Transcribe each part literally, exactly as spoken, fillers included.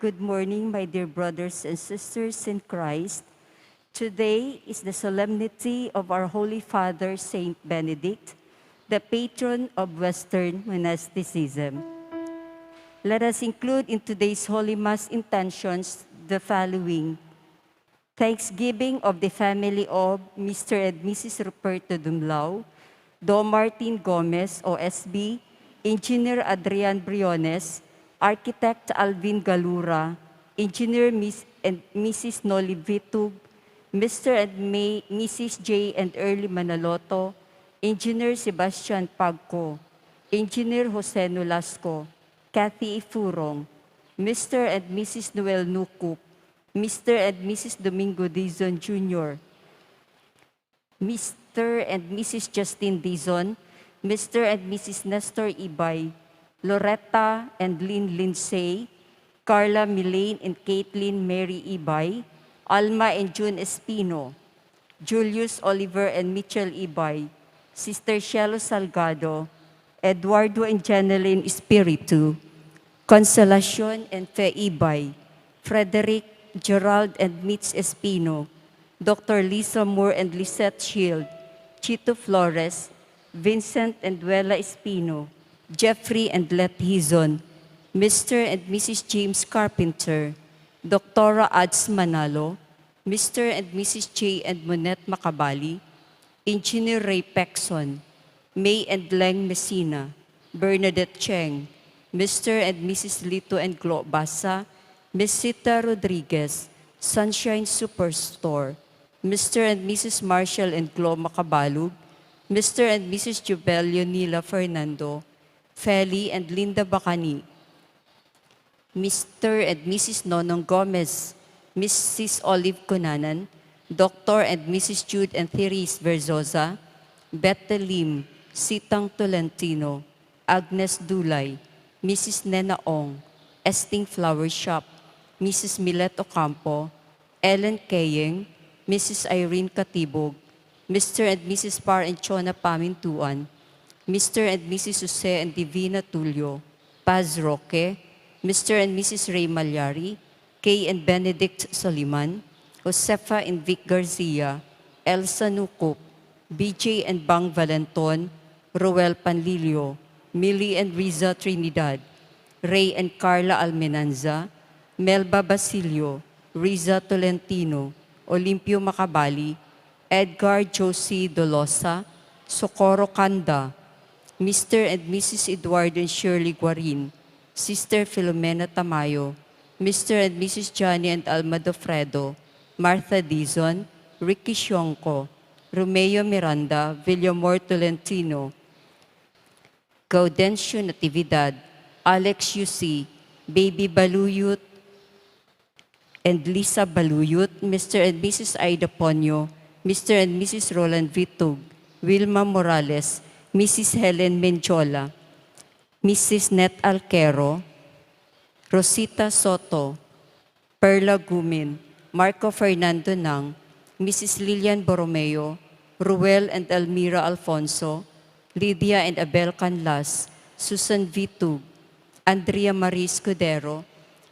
Good morning, my dear brothers and sisters in Christ. Today is the solemnity of our Holy Father, Saint Benedict, the patron of Western monasticism. Let us include in today's Holy Mass intentions the following: Thanksgiving of the family of Mister and Missus Ruperto Dumlao, Do Martin Gomez, O S B, Engineer Adrian Briones, Architect Alvin Galura, Engineer Miss and Missus Noli Vitug, Mister and May, Missus J and Early Manaloto, Engineer Sebastian Pagco, Engineer Jose Nolasco, Kathy Ifurong, Mister and Missus Noel Nukup, Mister and Missus Domingo Dizon Junior, Mister and Missus Justin Dizon, Mister and Missus Nestor Ibay, Loretta and Lynn Lindsay, Carla Milane and Caitlin Mary Ibay, Alma and June Espino, Julius Oliver and Mitchell Ibay, Sister Shelo Salgado, Eduardo and Janeline Espiritu, Consolacion and Fe Ibay, Frederick, Gerald and Mitch Espino, Doctor Lisa Moore and Lisette Shield, Chito Flores, Vincent and Duela Espino, Jeffrey and Let Hizon, Mister and Missus James Carpenter, Doctora Ads Manalo, Mister and Missus J and Monette Macabali, Engineer Ray Pexon, May and Leng Messina, Bernadette Cheng, Mister and Missus Lito and Glo Basa, Miss Sita Rodriguez, Sunshine Superstore, Mister and Missus Marshall and Glo Macabalug, Mister and Missus Jubel Leonila Fernando, Feli and Linda Bacani, Mister and Missus Nonong Gomez, Missus Olive Cunanan, Doctor and Missus Jude and Therese Verzosa, Bethel Lim, Sitang Tolentino, Agnes Dulay, Missus Nena Ong, Esting Flower Shop, Missus Milet Ocampo, Ellen Keyeng, Missus Irene Catibog, Mister and Missus Par and Chona Pamintuan, Mister and Missus Jose and Divina Tulio, Paz Roque, Mister and Missus Ray Malyari, Kay and Benedict Soliman, Josefa and Vic Garcia, Elsa Nucup, B J and Bang Valenton, Roel Panlilio, Millie and Riza Trinidad, Ray and Carla Almenanza, Melba Basilio, Riza Tolentino, Olimpio Macabali, Edgar Josie Dolosa, Socorro Canda, Mister and Missus Eduardo and Shirley Guarin, Sister Filomena Tamayo, Mister and Missus Johnny and Alma Dofredo, Martha Dizon, Ricky Shionco, Romeo Miranda, Villamor Tolentino, Gaudencio Natividad, Alex Yusi, Baby Baluyut, and Lisa Baluyut, Mister and Missus Ida Ponyo, Mister and Missus Roland Vitug, Wilma Morales, Missus Helen Mendiola, Missus Net Alquero, Rosita Soto, Perla Gumin, Marco Fernando Nang, Missus Lilian Borromeo, Ruel and Elmira Alfonso, Lydia and Abel Canlas, Susan Vitug, Andrea Marie Escudero,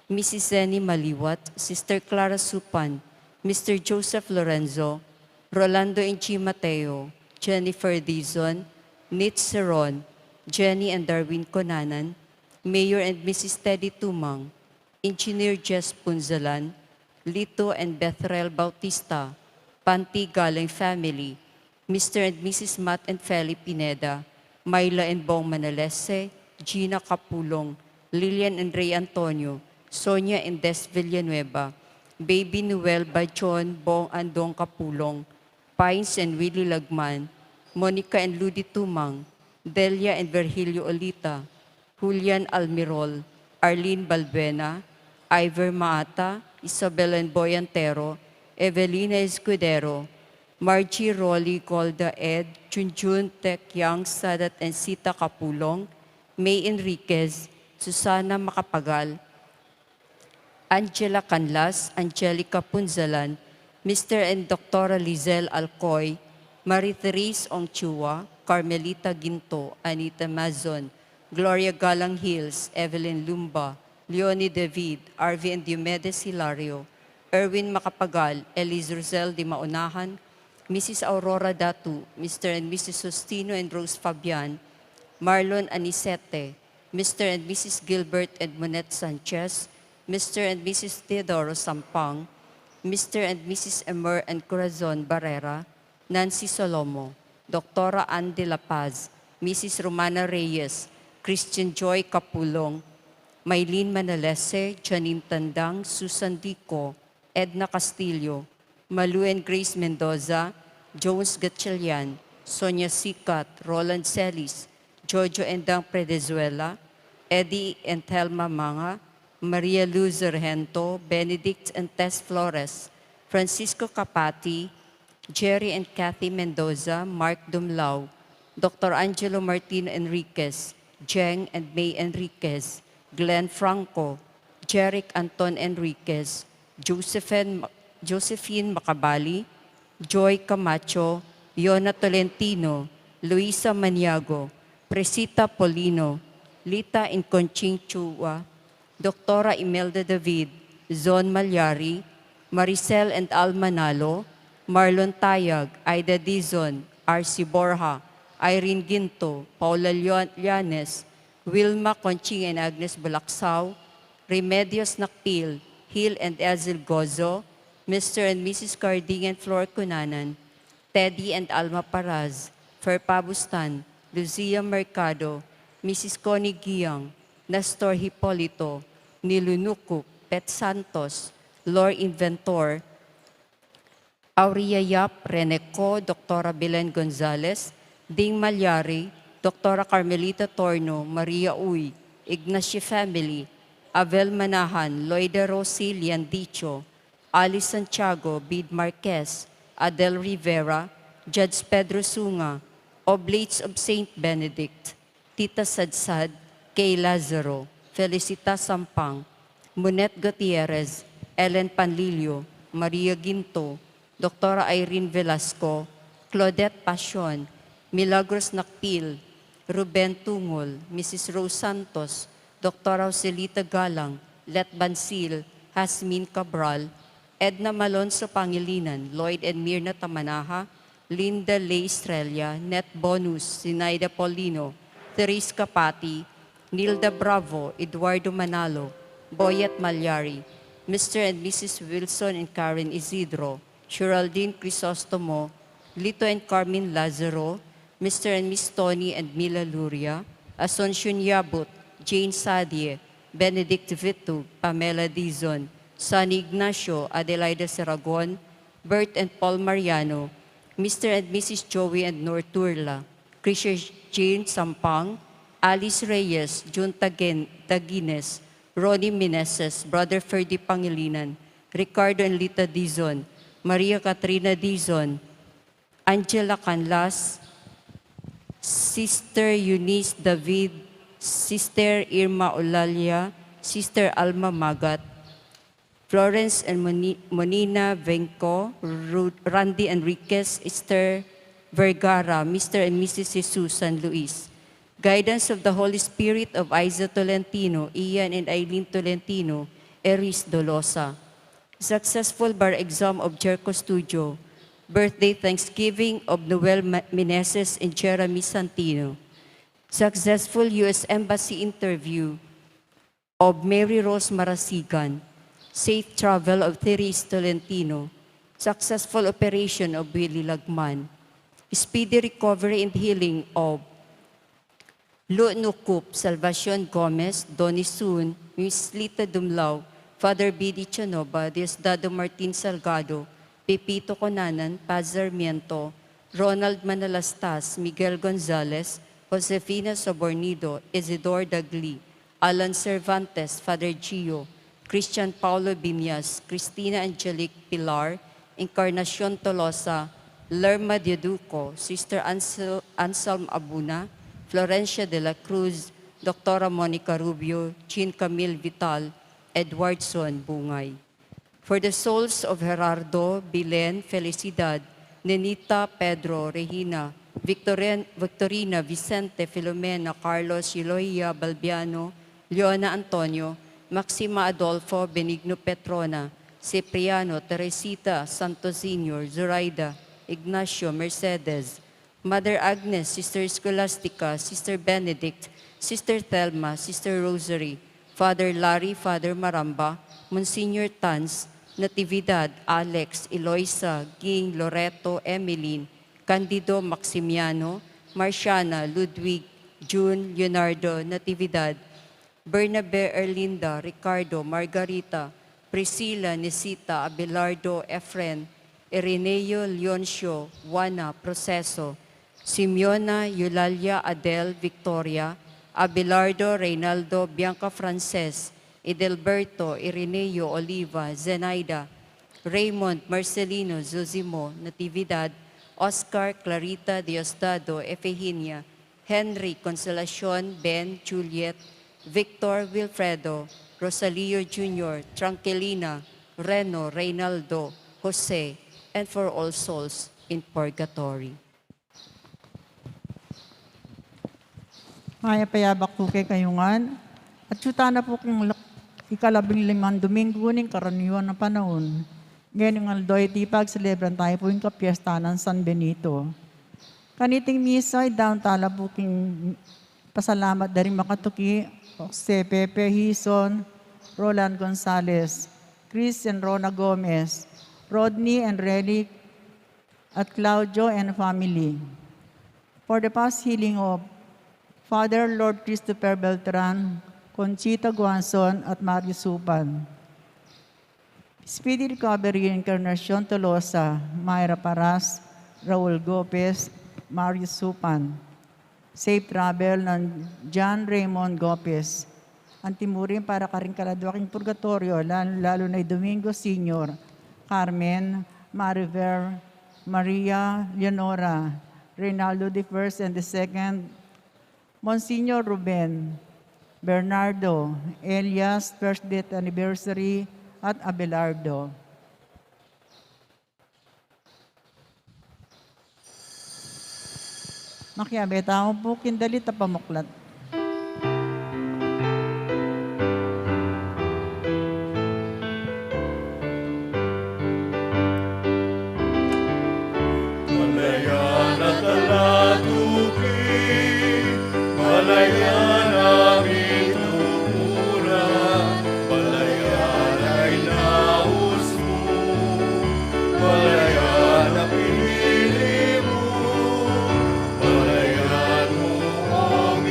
Missus Zenny Maliwat, Sister Clara Supan, Mister Joseph Lorenzo, Rolando and G. Mateo, Jennifer Dizon, Nit Seron, Jenny and Darwin Conanan, Mayor and Missus Teddy Tumang, Engineer Jess Punzalan, Lito and Bethrel Bautista, Panti Galang family, Mister and Missus Matt and Feli Pineda, Myla and Bong Manalese, Gina Capulong, Lilian and Ray Antonio, Sonia and Des Villanueva, Baby Noel Bajon, Bong Andong Capulong, Pines and Willie Lagman, Monica and Ludi Tumang, Delia and Virgilio Olita, Julian Almirol, Arlene Balbuena, Ivor Maata, Isabel and Boy Antero, Evelina Escudero, Margie, Rolly, Golda, Ed, Junjun, Tek, Yang, Sadat and Sita Capulong, May Enriquez, Susana Macapagal, Angela Canlas, Angelica Punzalan, Mister and Doctora Lizelle Alcoy, Marie Therese Ongchua, Carmelita Ginto, Anita Mazon, Gloria Galang Hills, Evelyn Lumba, Leonie David, Arvi and Diomedes Hilario, Erwin Macapagal, Eliz Rosel de Maunahan, Missus Aurora Datu, Mister and Missus Justino and Rose Fabian, Marlon Anicete, Mister and Missus Gilbert and Monette Sanchez, Mister and Missus Teodoro Sampang, Mister and Missus Emer and Corazon Barrera, Nancy Solomo, Doktora Ann de la Paz, Missus Romana Reyes, Christian Joy Capulong, Maylene Manalese, Janine Tandang, Susan Dico, Edna Castillo, Malu and Grace Mendoza, Jones Gatchalian, Sonia Sikat, Roland Celis, Jojo Endang Predezuela, Eddie and Thelma Manga, Maria Luz Regento, Benedict and Tess Flores, Francisco Capati, Jerry and Kathy Mendoza, Mark Dumlao, Doctor Angelo Martin Enriquez, Jeng and May Enriquez, Glenn Franco, Jeric Anton Enriquez, Josephine, Josephine Macabali, Joy Camacho, Yona Tolentino, Luisa Maniago, Presita Polino, Lita and Conching Chua, Doktora Imelda David, Zon Malyari, Maricel and Alma Nalo, Marlon Tayag, Aida Dizon, R C Borja, Irene Ginto, Paula Lyon-, Llanes, Wilma Conching and Agnes Bulaksao, Remedios Nakpil, Hil and Ezil Gozo, Mister and Missus Carding and Flor Cunanan, Teddy and Alma Paraz, Ferpa Bustan, Lucia Mercado, Missus Connie Giang, Nestor Hipolito, Nilu Nucup, Pet Santos, Lor Inventor, Aurea Yap, Rene Co, Doktora Belen Gonzalez, Ding Malyari, Doktora Carmelita Torno, Maria Uy, Ignacio family, Avel Manahan, Loida Rosie Liandicho, Alice Santiago, Bid Marquez, Adel Rivera, Judge Pedro Sunga, Oblates of Saint Benedict, Tita Sadsad, Kay Lazaro, Felicita Sampang, Munet Gutierrez, Ellen Panlilio, Maria Ginto, Doktora Irene Velasco, Claudette Pasion, Milagros Nakpil, Ruben Tungol, Missus Rose Santos, Doktora Joselita Galang, Let Bansil, Hasmin Cabral, Edna Malonzo Pangilinan, Lloyd and Mirna Tamanaha, Linda Lay Estrella, Net Bonus, Zinaida Paulino, Therese Capati, Nilda Bravo, Eduardo Manalo, Boyet Malyari, Mister and Missus Wilson and Karen Isidro, Geraldine Crisostomo, Lito and Carmen Lazaro, Mister and Miss Tony and Mila Luria, Asuncion Yabut, Jane Sadie, Benedict Vitug, Pamela Dizon, Sonny Ignacio, Adelaida Seragon, Bert and Paul Mariano, Mister and Missus Joey and Nor Turla, Krisha Jane Sampang, Alice Reyes, Jun Tagen-, Tagines, Ronnie Meneses, Brother Ferdy Pangilinan, Ricardo and Lita Dizon, Maria Katrina Dizon, Angela Canlas, Sister Eunice David, Sister Irma Olalia, Sister Alma Magat, Florence and Moni-, Monina Venco, Ru-, Randy Enriquez, Esther Vergara, Mister and Missus Jesus San Luis. Guidance of the Holy Spirit of Aiza Tolentino, Ian and Eileen Tolentino, Eris Dolosa. Successful bar exam of Jericho Studio. Birthday thanksgiving of Noel Ma-, Meneses and Jeremy Santino. Successful U S Embassy interview of Mary Rose Marasigan, safe travel of Therese Tolentino, successful operation of Willie Lagman, speedy recovery and healing of Lu Nucup, Salvacion Gomez, Donny Sun, Miss Lita Dumlao, Father B D Chanova, Diosdado Martin Salgado, Pepito Conanan, Paz Sarmiento, Ronald Manalastas, Miguel Gonzalez, Josefina Sobornido, Isidor Dagli, Alan Cervantes, Father Gio, Christian Paulo Biñas, Christina Angelique Pilar, Encarnacion Tolosa, Lerma Dioduco, Sister Ansel-, Anselm Abuna, Florencia de la Cruz, Doktora Monica Rubio, Jean Camille Vital, Edwardson Bungay. For the souls of Gerardo, Bilen, Felicidad, Nenita, Pedro, Regina, Victorin-, Victorina, Vicente, Filomena, Carlos, Eloia, Balbiano, Leona, Antonio, Maxima Adolfo, Benigno Petrona, Cipriano, Teresita, Santos Senior, Zoraida, Ignacio, Mercedes, Mother Agnes, Sister Scholastica, Sister Benedict, Sister Thelma, Sister Rosary, Father Larry, Father Maramba, Monsignor Tans, Natividad, Alex, Eloisa, Ging, Loreto, Emeline, Candido, Maximiano, Marciana, Ludwig, June, Leonardo, Natividad, Bernabe, Erlinda, Ricardo, Margarita, Priscilla, Nisita, Abelardo, Efren, Ireneo, Leoncio, Juana, Proceso, Simeona, Eulalia, Adel, Victoria, Abelardo, Reynaldo, Bianca, Frances, Edelberto, Ireneo, Oliva, Zenaida, Raymond, Marcelino, Zosimo, Natividad, Oscar, Clarita, Diosdado, Efigenia, Henry, Consolacion, Ben, Juliet, Victor, Wilfredo, Rosalio Junior, Tranquilina, Reno, Reynaldo, Jose, and for all souls in purgatory. Mayap a yabak pu kekayu ngan. At yu tana pu king lak-, ikalabing limang Domingo ning karaniwan a panaun. Ngening aldo iti pagselebran tayu pu ing kapiestan nang San Benito. Kaniting misa, idaun tala pu king pasalamat da ring makatuki, Jose Pepe Hison, Roland Gonzalez, Chris and Rona Gomez, Rodney and Relic, at Claudio and family. For the fast healing of Father Lord Christopher Beltran, Conchita Guanzon, at Mario Supan. Speedy recovery, Encarnacion Tolosa, Myra Paras, Raul Gopez, Mario Supan. Safe travel nang John Raymond Gopez. Anti mu rin para karing kaladwa king purgatorio, lal-, lalu na i Domingo Senior, Carmen, Mariver, Maria, Leonora, Reynaldo the First and the Second, Monsignor Ruben, Bernardo, Elias, first death anniversary, at Abelardo. Makiabe tamu pu king dalit a pamuklat. Malayan a talatuki, malayan a mitumura, malayan a inaus mu, malayan a pinili mu, malayan mu ong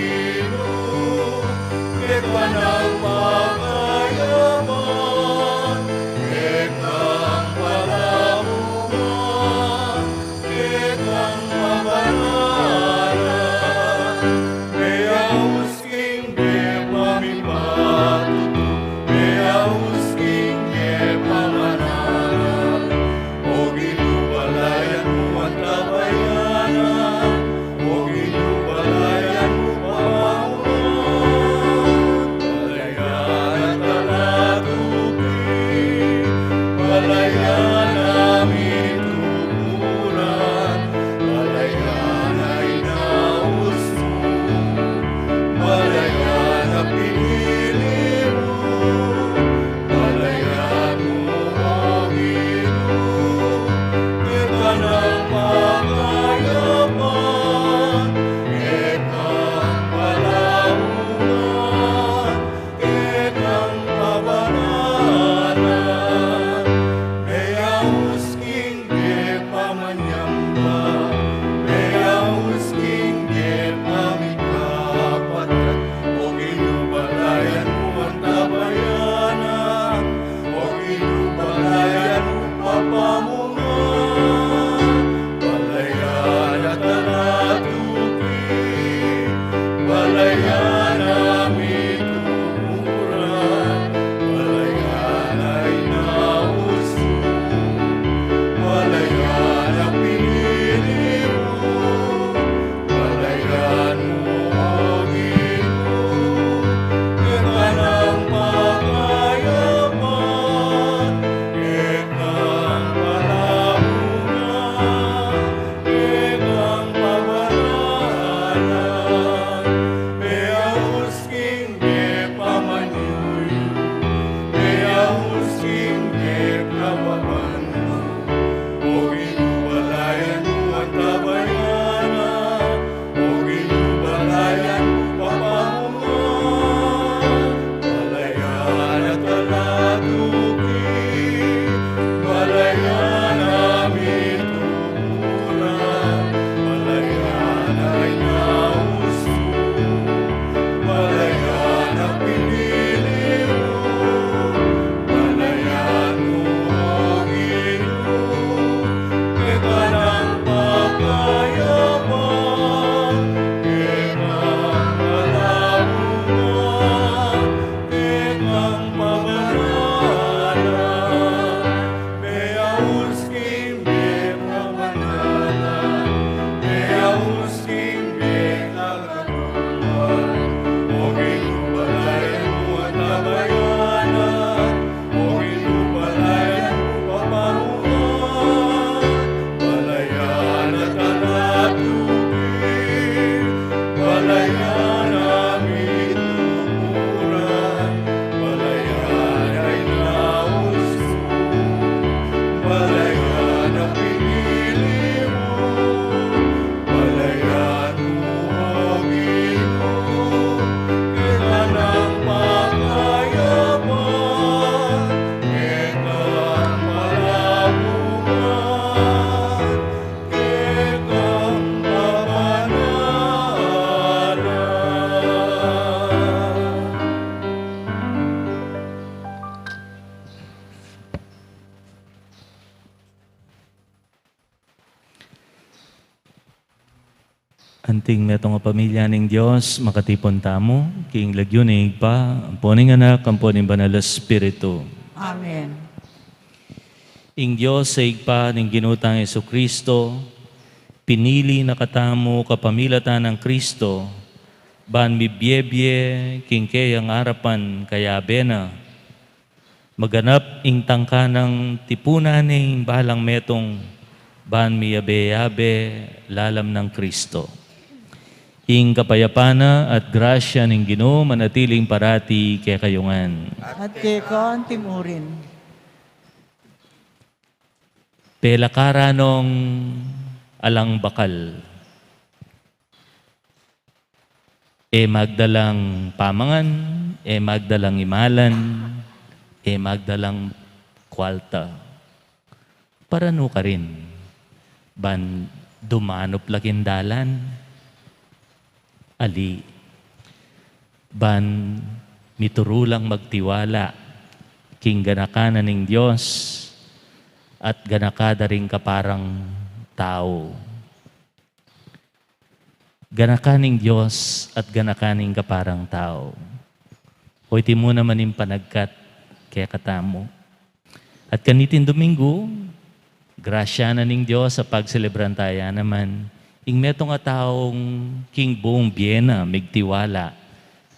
Anting metung a pamilya ning Dios, makatipun tamu king lagyu ning Ibpa, ampo ning Anak, ampo ning Banal a Espiritu. Amen. Ing Dios a Ibpa ning Ginu tang Jesucristo, pinili na katamu kapamilatan nang Cristo, ban mibie-bie king keyang arapan kayabe na, maganap ing tangka nang tipunan ning balang metung, ban miyabe-yabe lalam nang Cristo. Ing kapayapan na at grasya ning Ginu manatiling parati kekayu ngan. At keka antimurin. Pelakaran nong alang bakal. E magdalang pamangan, e magdalang imalan, e magdalang kwalta. Para nu karin, ban dumanup la king dalan. Ali, ban mituru lang magtiwala king ganaka na ning Dios at ganaka da ring kaparang tau. Ganaka ning Dios at ganaka ning kaparang tau. O iti mu naman ing panagkat kekatamu. At kaniting Domingo, grasya na ning Dios a pagselebran taya naman ing metung a taung king buung bie na migtiwala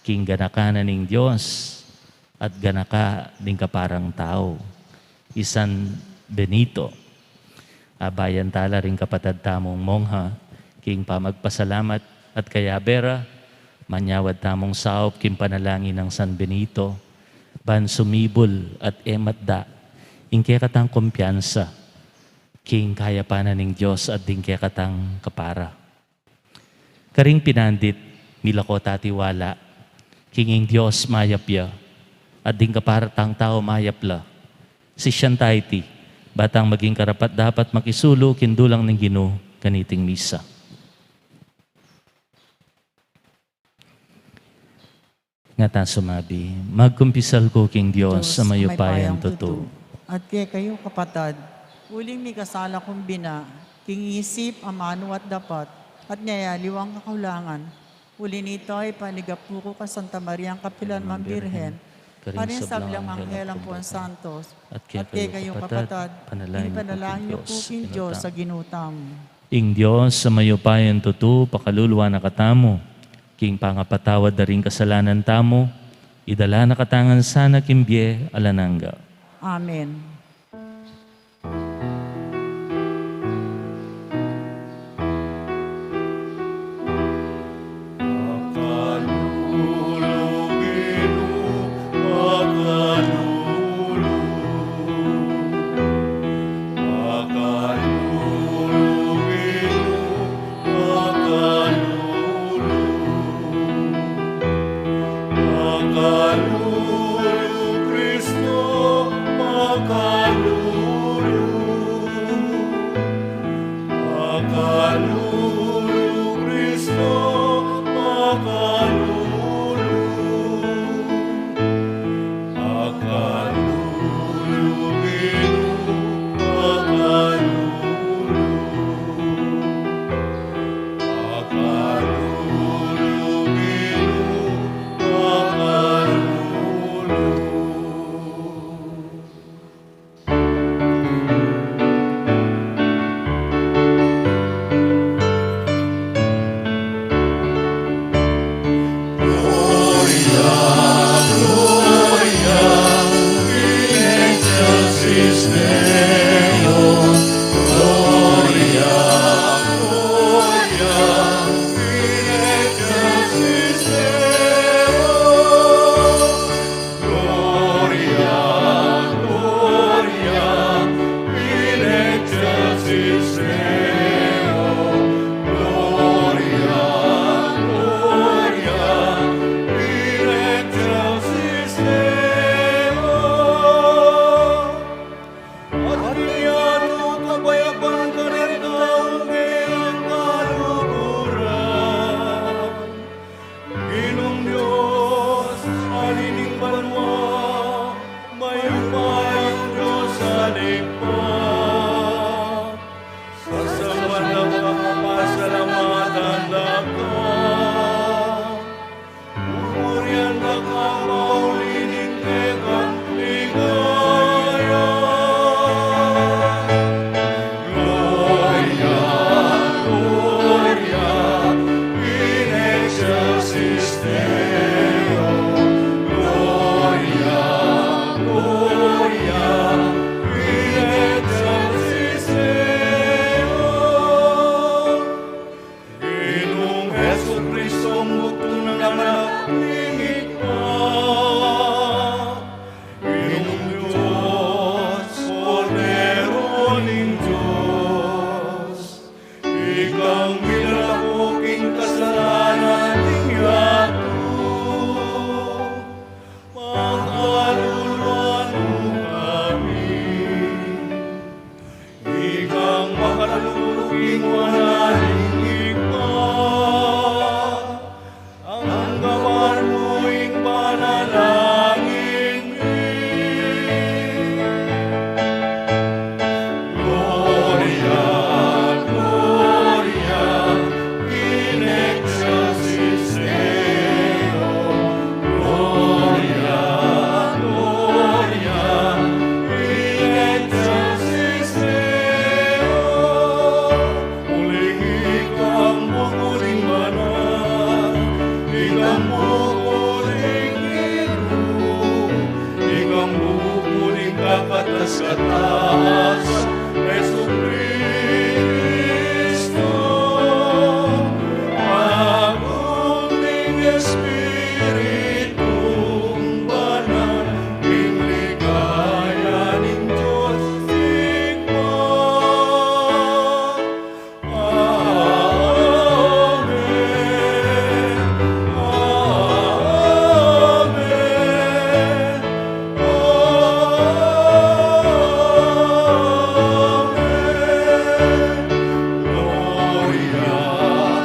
king ganaka na ning Dios at ganaka ding kaparang tau, i San Benito. Abayan tala ring kapatad tamung mongha king pamagpasalamat at kayabe ra, manyawad tamung saup king panalangin nang San Benito, ban sumibul at e matda ing kekatang kumpiyansa king kayapan na ning Dios at ding kekatang kapara. Karing pinandit, milako tatiwala king ing Dios mayap ya, at ding kapara tang tau mayap la. Sisian ta iti, ba tang maging karapat-dapat makisulu king dulang ning Ginu kaniting misa. Nga ta sumabi, magkumpisal ku king Dios a mayupayang tutu. At kekayu, kapatad, uling mikasala kung bina, king isip, amanu at dapat, at ing aliwang kakulangan. Uli nita, ipanyawad ku king Santa Mariang kapilan man Birhen, karing sablang anghel ampong santos, at kekayu, kapatad, ipanalangin yu pu king Dios a Ginu tamu. Ing Dios a mayupayang tutu, pakalulu na katamu king pangapatawad da ring kasalanan tamu, idala na katamu ngan sana king bie alang angga. Amen. Ginung Dios, Ali ning banua, mayupayang Dios a Ibpa. Sasamanang kapasalamatan da Katas Jesukristo, agung ning Espiritung Banal, ing ligaya ning Dios Ibpa. Amen. Amen. Amen. Gloria,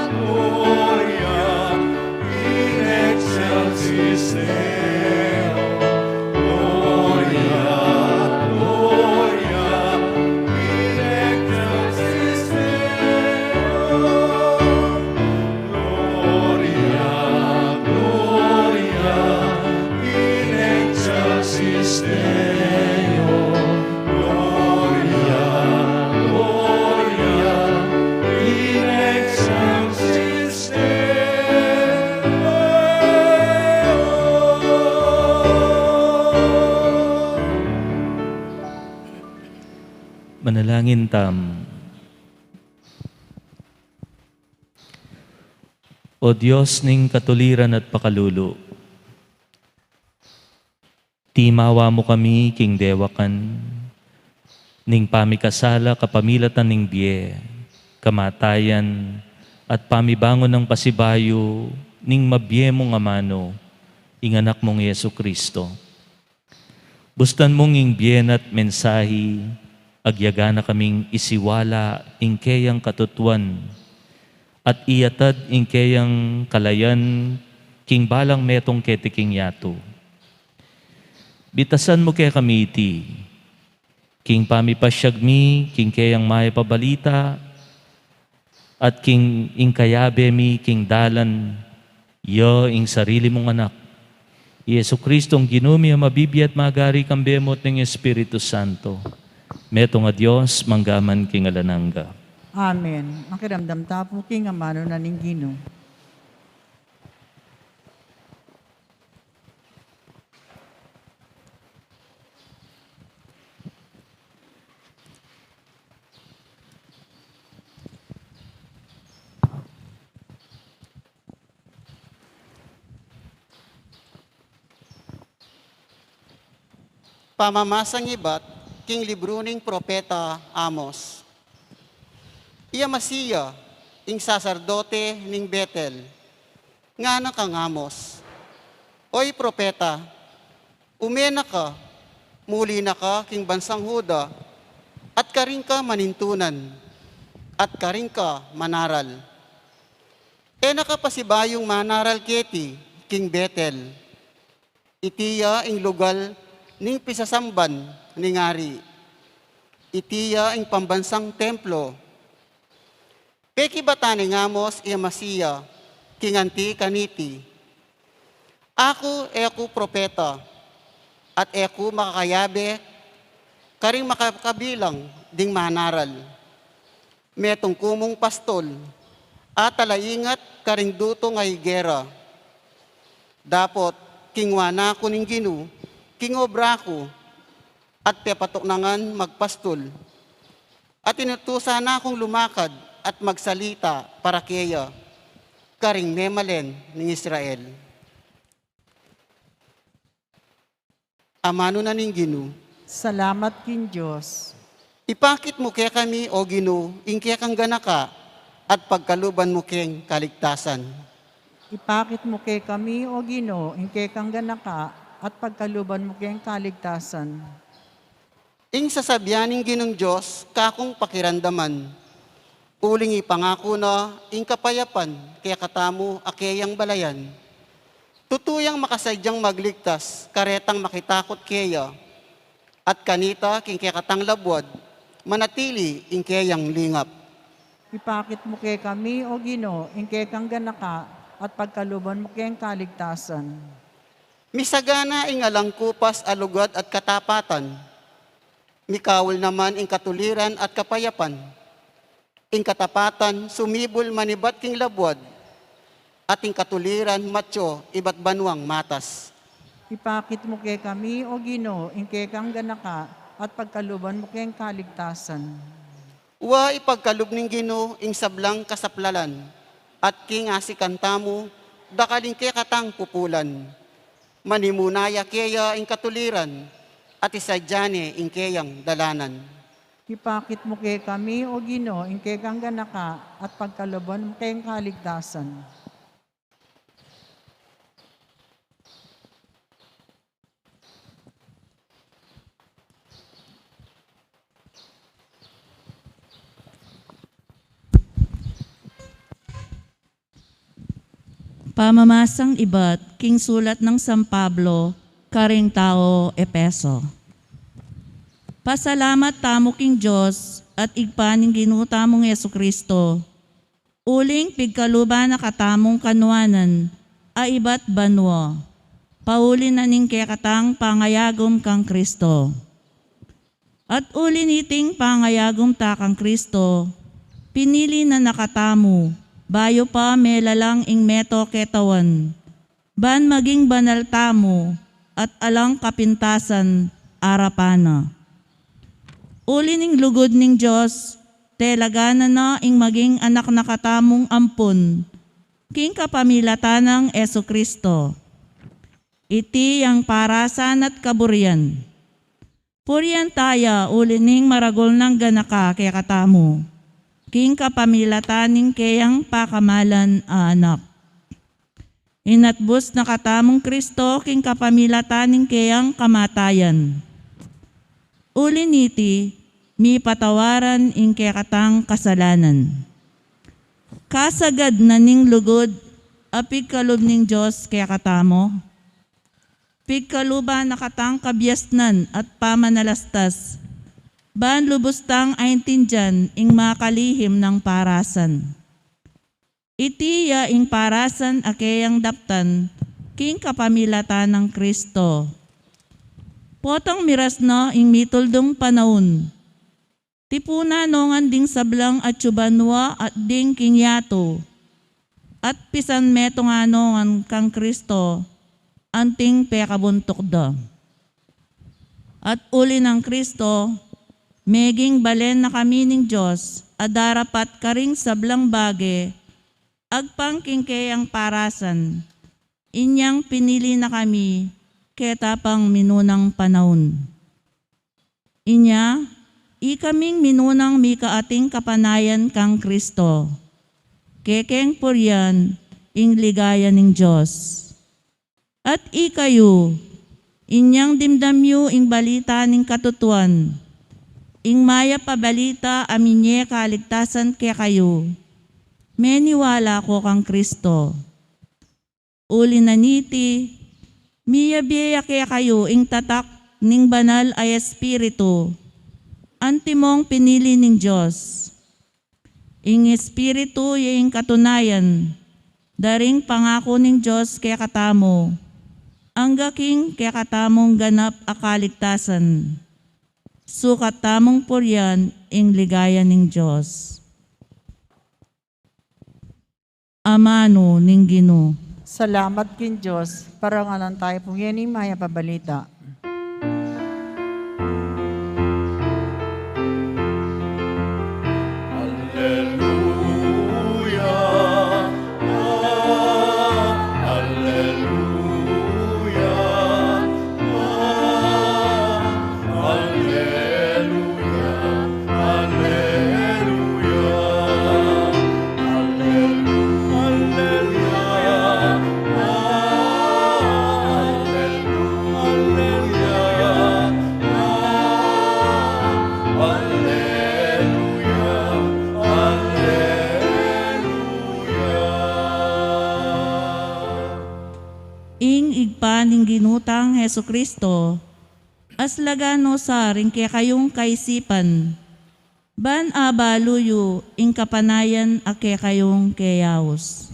Gloria in excelsis Deo. Gloria, Gloria in excelsis Deo. Gloria, Gloria in excelsis Deo. Gloria, Gloria in excelsis Deo. Manalangin tamu. O Dios ning katuliran at pakalulu, timawa mu kami king dewakan ning pamikasala kapamilatan ning bie, kamatayan, at pamibangun nang pasibayu ning mabie mung amanu, ing Anak mung Jesucristo. Bustan mung ing bie na at mensahi, agyaga na kaming isiwala ing keyang katutuan, at iyatad ing keyang kalayan king balang metung keti king yatu. Bitasan mu kekami iti, king pamipasyag mi king keyang mayap a balita, at king ing kayabe mi king dalan, ya ing sarili mung Anak, i Jesucristong Ginu mi, a mabibie at magari kambe mu at ning Espiritu Santo, metung a Dios, mangga man king alang angga. Amen. Makiramdam ta pu king amanu na ning Ginu. Pamamasang ibat king libru ning propeta Amos. I Amasia, ing saserdote ning Betel, ngana kang Amos, "Oy propeta, ume na ka, muli na ka king bansang Juda, at karin ka manintunan, at karin ka manaral. E na ka pasibayung manaral keti king Betel. Iti ya ing lugal ning pisasamban ning ari. Iti ya ing pambansang templo." Pekibatan nang Amos i Amasia king anti kaniti, "Aku e ku propeta, at e ku makakayabe karing makakabilang ding manaral. Metung ku mung pastol, a talaingat karing dutung a higera. Dapot kingwa na ku ning Ginu king obra ku, at pepatuknangan magpastol, at inutusan na kung lumakad at magsalita para keya karing memalen ning Israel." Amanu na ning Ginu. Salamat king Dios. Ipakit mu kekami, O Ginu, ing kekang ganaka, at pagkaluban mu keng kaligtasan. Ipakit mu kekami, O Ginu, ing kekang ganaka, at pagkaluban mu keng kaligtasan. Ing sasabian ning Ginung Dios, kakung pakiramdaman. Uling ipangaku na ing kapayapan kekatamu a keyang balayan. Tutu yang makasadyang magligtas karetang makitakut keya, at kanita king kekatang labuad manatili ing keyang lingap. Ipakit mu kekami, O Ginu, ing kekang ganaka, at pagkaluban mu keng kaligtasan. Misagana ing alang kupas a lugad at katapatan. Mikaul naman ing katuliran at kapayapan. Ing katapatan sumibul manibat king labuad, at ing katuliran matyu ibat banuang matas. Ipakit mu kekami, O Ginu, ing kekang ganaka, at pagkaluban mu keng kaligtasan. Wa ipagkalub ning Ginu ing sablang kasaplalan, at king asikan tamu, dakal ing kekatang pupulan. Manimuna ya keya ing katuliran, at isadya ne ing keyang dalanan. Ipakit mu kekami, O Ginu, ing kekang ganaka, at pagkaluban mu keng kaligtasan. Pamamasang ibat king sulat nang San Pablo karing tau Efeso. Pasalamat tamu king Dios at Ibpa ning Ginu tamung Jesucristo, uling pigkaluban na katamung kanuanan a ibat banua, pauli na ning kekatang pangayagum kang Kristo. At uli niting pangayagum ta kang Kristo, pinili na na katamu, bayu pa melalang ing meto ketawan, ban maging banal tamu at alang kapintasan arapan na. Uli ning lugud ning Dios, telaganan na ing maging anak na katamung ampun, king kapamilatan nang Jesucristo. Iti yang parasan at kaburian. Purian ta ya uli ning maragul nang ganaka kekatamu, king kapamilatan ning keyang pakamalan a Anak. Inatbus na katamung Kristo king kapamilatan ning keyang kamatayan. Uli niti, mipatawaran ing kekatang kasalanan. Kasagad na ning lugud a pigkalub ning Dios kekatamu, pigkaluban na katang kabiasnan at pamanalastas, ban lubus tang aintindian ing makalihim nang parasan. Iti ya ing parasan a keyang daptan king kapamilatan nang Kristo. Potang miras na ing mituldung panaun, tipunan no ngan ding sablang atyu banua at ding king yatu, at pisanmetung no ngan kang Kristo anting pekabuntuk da. At uli nang Kristo, meging balen na kami ning Dios a darapat karing sablang bage, agpang king keyang parasan, inyang pinili na kami keta pang minunang panaun. Inya, ikaming minunang mikaating kapanayan kang Kristo, kekeng purian ing ligaya ning Dios. At ikayu, inyang dimdam yu ing balita ning katutuan, ing mayap a balita a minye kaligtasan kekayu, meniwala ko kang Kristo. Uli na niti, miyabie ya kekayu ing tatak ning Banal a Espiritu, antimong pinili ning Dios. Ing Espiritu ya ing katunayan da ring pangaku ning Dios kekatamu, angga king kekatamung ganap a kaligtasan. Sukat tamung purian ing ligaya ning Dios. Amanu ning Ginu. Salamat king Dios. Parangalan tayu pu ngeni mayap a balita. Alleluia, alleluia, alleluia. Alleluia, alleluia, alleluia, alleluia, alleluia. Ing Ibpa ning Ginu tang Jesucristo, aslagan no sa ring kekayung kaisipan, ban abalu yu ing kapanayan a kekayung keyaus.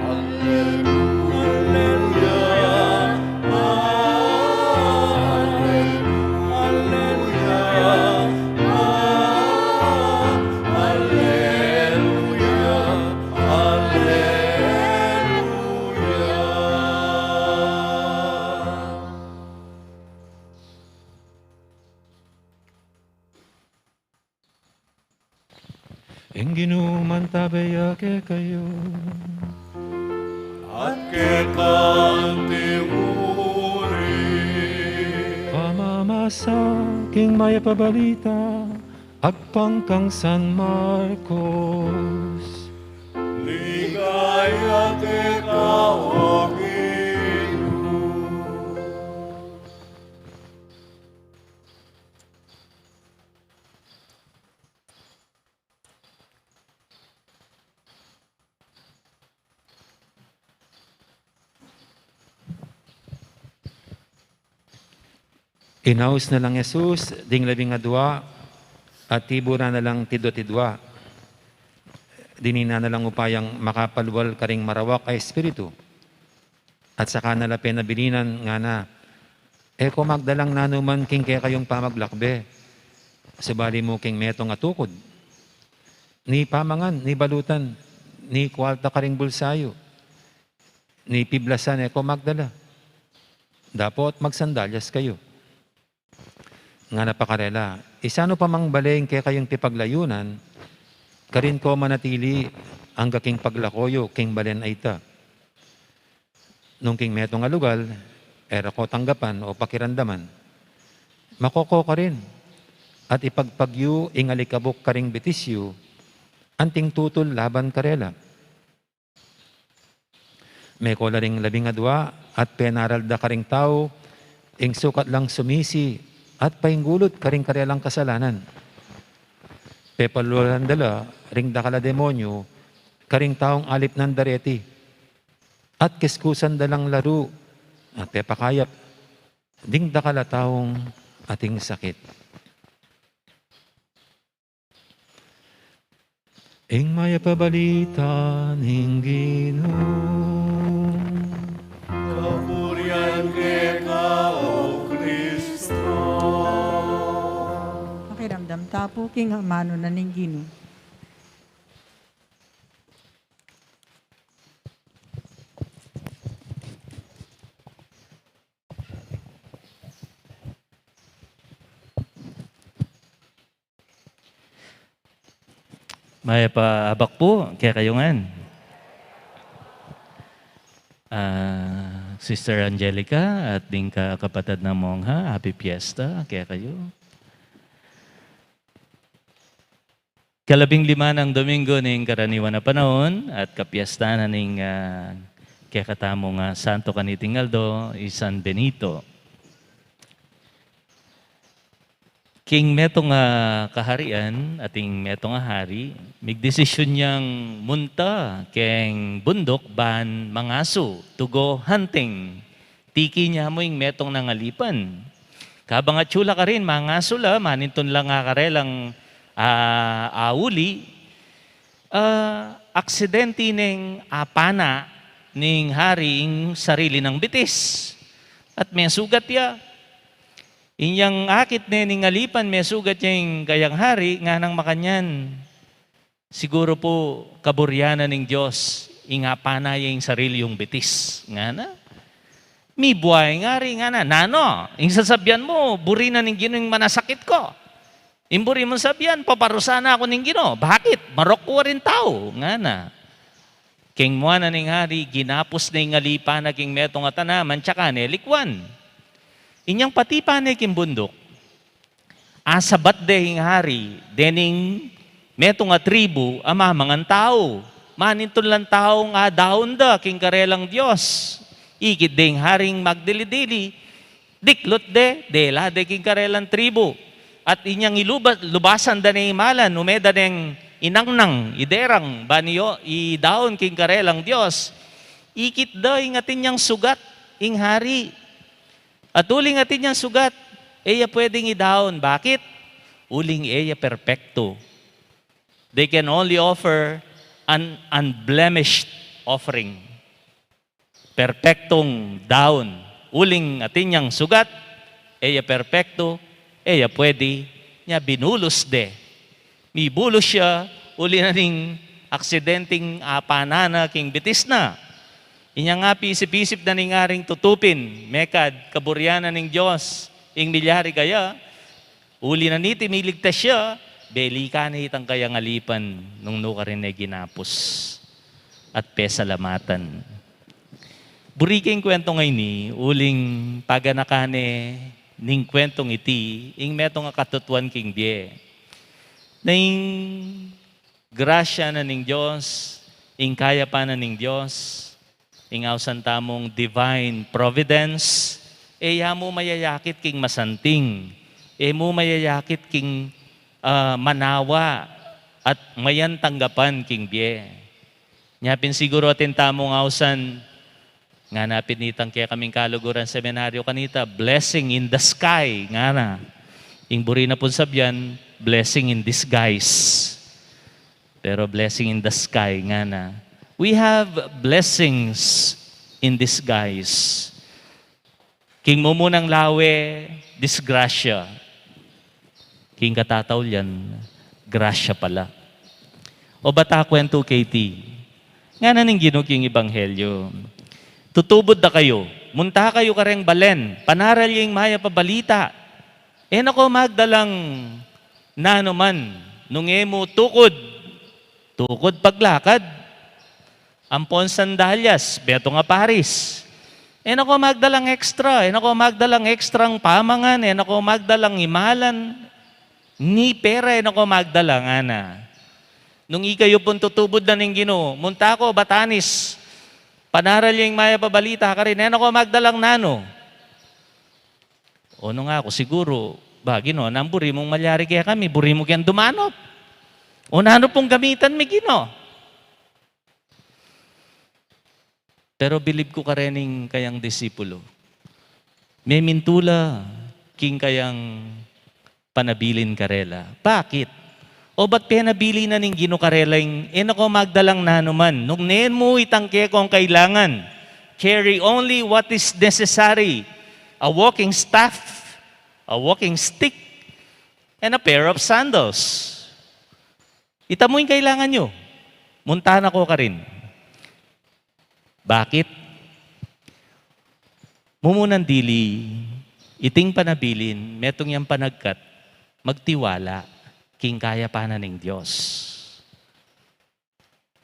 Alleluia. Alleluia. Ing Ginu mantabe ya kekayu. At keka mu rin. Pamamasa king Mayap a Balita agpang kang San Marcos. Ligaya keka, O Ginu. Inaus na lang Jesus ding labing adua at tiburan na lang tidwa-tidwa. Dininan na lang upayang makapalual karing marawak a espiritu. At saka na la penabilinan, ngana, e ko magdalang nanuman king kekayung pamaglakbe, subali mu king metung a tukud. Ni pamangan, ni balutan, ni kualta karing bulsa yu, ni piblasan e ko magdala. Dapot magsandalyas kayu. Ngana pa karela, isanu pa mang bale ing kekayung pipaglayunan, karin ko manatili angga king paglako yu king balen a ita. Nung king metung a lugal, e ra ko tanggapan o pakiramdaman, mako ko karin, at ipagpag yu ing alikabuk karing bitis yu, anting tutul laban karela. Meko la ring labing adua at penaral da karing tau ing sukat lang sumisi at painggulut karing karelang kasalanan. Pepalualan da la ring dakal a demonyu karing taung alipnan da reti, at kiskusan da lang laru at pepakayap ding dakal a taung ating sakit. Ing Mayap a Balita ning Ginu. Kapurian keka, O Kristo. Pakiramdam ta pu king amanu na ning Ginu. Mayap a abak pu kekayu ngan. Ah, Sister Angelica at ding kakapatad nang mongha, happy fiesta kekayu. Kalabing lima nang Domingo ning karaniwan a panaun at kapiesta na ning, ah, kekatamung, ah, santo kaniting aldo, i San Benito. King metung a kaharian, ating metung a hari, migdesisyun yang munta keng bunduk ban mangasu, to go hunting. Tiki ne mu ing metung nang alipan. Kabang atyu la karin, mangasu la, manintun la ing karelang, ah, auli, ah, aksidente neng apana ning hari ing sarili nang bitis. At mesugat ya. Inyang akit ne ning alipan, mesugat ya ing kayang hari, nganang makanyan, siguru pu kaburian na ning Dios ing apana ya ing sarili yung bitis, ngana. Mibua ing hari, ngana, nanu, ing sasabian mu, buri na ning Ginu ing manasakit ku. Ing buri mung sabian, paparusahan na ku ning Ginu. Bakit? Marok ku ring tau, ngana. Keng mua na ning hari, ginapus ne ing alipan na king metung a tanaman, tsaka ne likwan. Inyang patipan ne king bunduk, asabat de ing hari dening metung a tribu a mamangan tau. Manintun lang taung adaun da king karelang Dios. Ikit de ing haring magdili-dili, diklut de, dela de king karelang tribu. At inyang iluba-, lubasan da ne ing malan, ume da neng inangnang, iderang, ban idaun king karelang Dios. Ikit da ing atin yang sugat ing hari. At uling atin yang sugat, e ya pwedeng idaun. Bakit? Uling e ya perpektu. They can only offer an unblemished offering. Perpektong daun. Uling atin yang sugat, e ya perpektu, e ya pwede, nya binulus de. Mibulus ya, uli na ning aksidenteng apana na king bitis na. Inya nga pisip-isip na ning haring tutupin, mekad kaburian na ning Dios ing milyari kaya, uli na niti miligtas ya, belikan ne itang kayang alipan nung nu karin ne ginapus at pesalamatan. Buri ke ing kwentong ini, uling paganakan ne ning kwentong iti ing metung a katutuan king bie. Na ing grasya na ning Dios, ing kayapan na ning Dios, ing ausan tamung divine providence, e ya mu mayayakit king masanting, e mu mayayakit king, ah, manawa at mayan tanggapan king bie. Nya pin siguru atin tamung ausan, ngana pin itang kekaming kaluguran seminaryo kanita, blessing in the sky, ngana. Ing buri na pung sabyan, blessing in disguise. Pero blessing in the sky, ngana. We have blessings in disguise. King mumunang lawe, disgrasya. King katataulian, grasya pala. O bata kwentu keti, ngana ning Ginu king ebanghelyo, tutubud da kayu, munta kayu kareng balen, panaral ye ing mayap a balita. E na ko magdalang nanu man, nung e mu tukud, tukud paglakad. Ampon sandalyas, metung a paris. E na ko magdalang extra, e na ko magdalang extrang pamangan, e na ko magdalang imalan, ni pera e na ko magdala, ngana. Nung ikayu pung tutubud na ning Ginu, munta ko Batanes, panaral ye ing mayap a balita karin, e na ko magdalang nanu. O nung aku siguru, ba, Ginu, nanu buri mung malyari kekami, buri mu keng dumanup? O nanu pung gamitan mi, Ginu? Pero bilib ku kareng kayang disipulo, memintu la king kayang panabilin karela. Bakit? O bat penabilin na ning Ginu karela ing, e na ko magdalang nanu man, nung nanu mu itang kekong kailangan. Carry only what is necessary. A walking staff, a walking stick, and a pair of sandals. Ita mu ing kailangan yu. Munta na ko karin. Bakit? Mumunang dili, iting panabilin, metung yang panagkat, magtiwala king kayapan na ning Dios.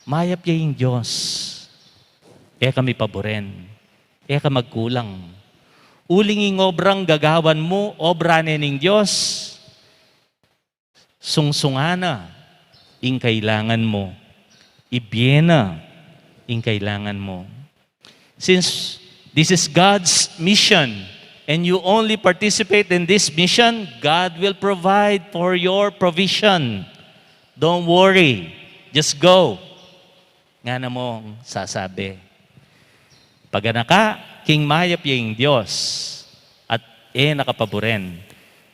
Mayap ya ing Dios. E ka mipaburen. E ka magkulang. Uling ing obrang gagawan mu, obra ne ning Dios. Sungsungan na ing kailangan mu. Ibie na ing kailangan mu. Since this is God's mission and you only participate in this mission, God will provide for your provision. Don't worry. Just go. Ngana mung sasabi, paganaka king mayap ya ing Dios at e na ka paburen.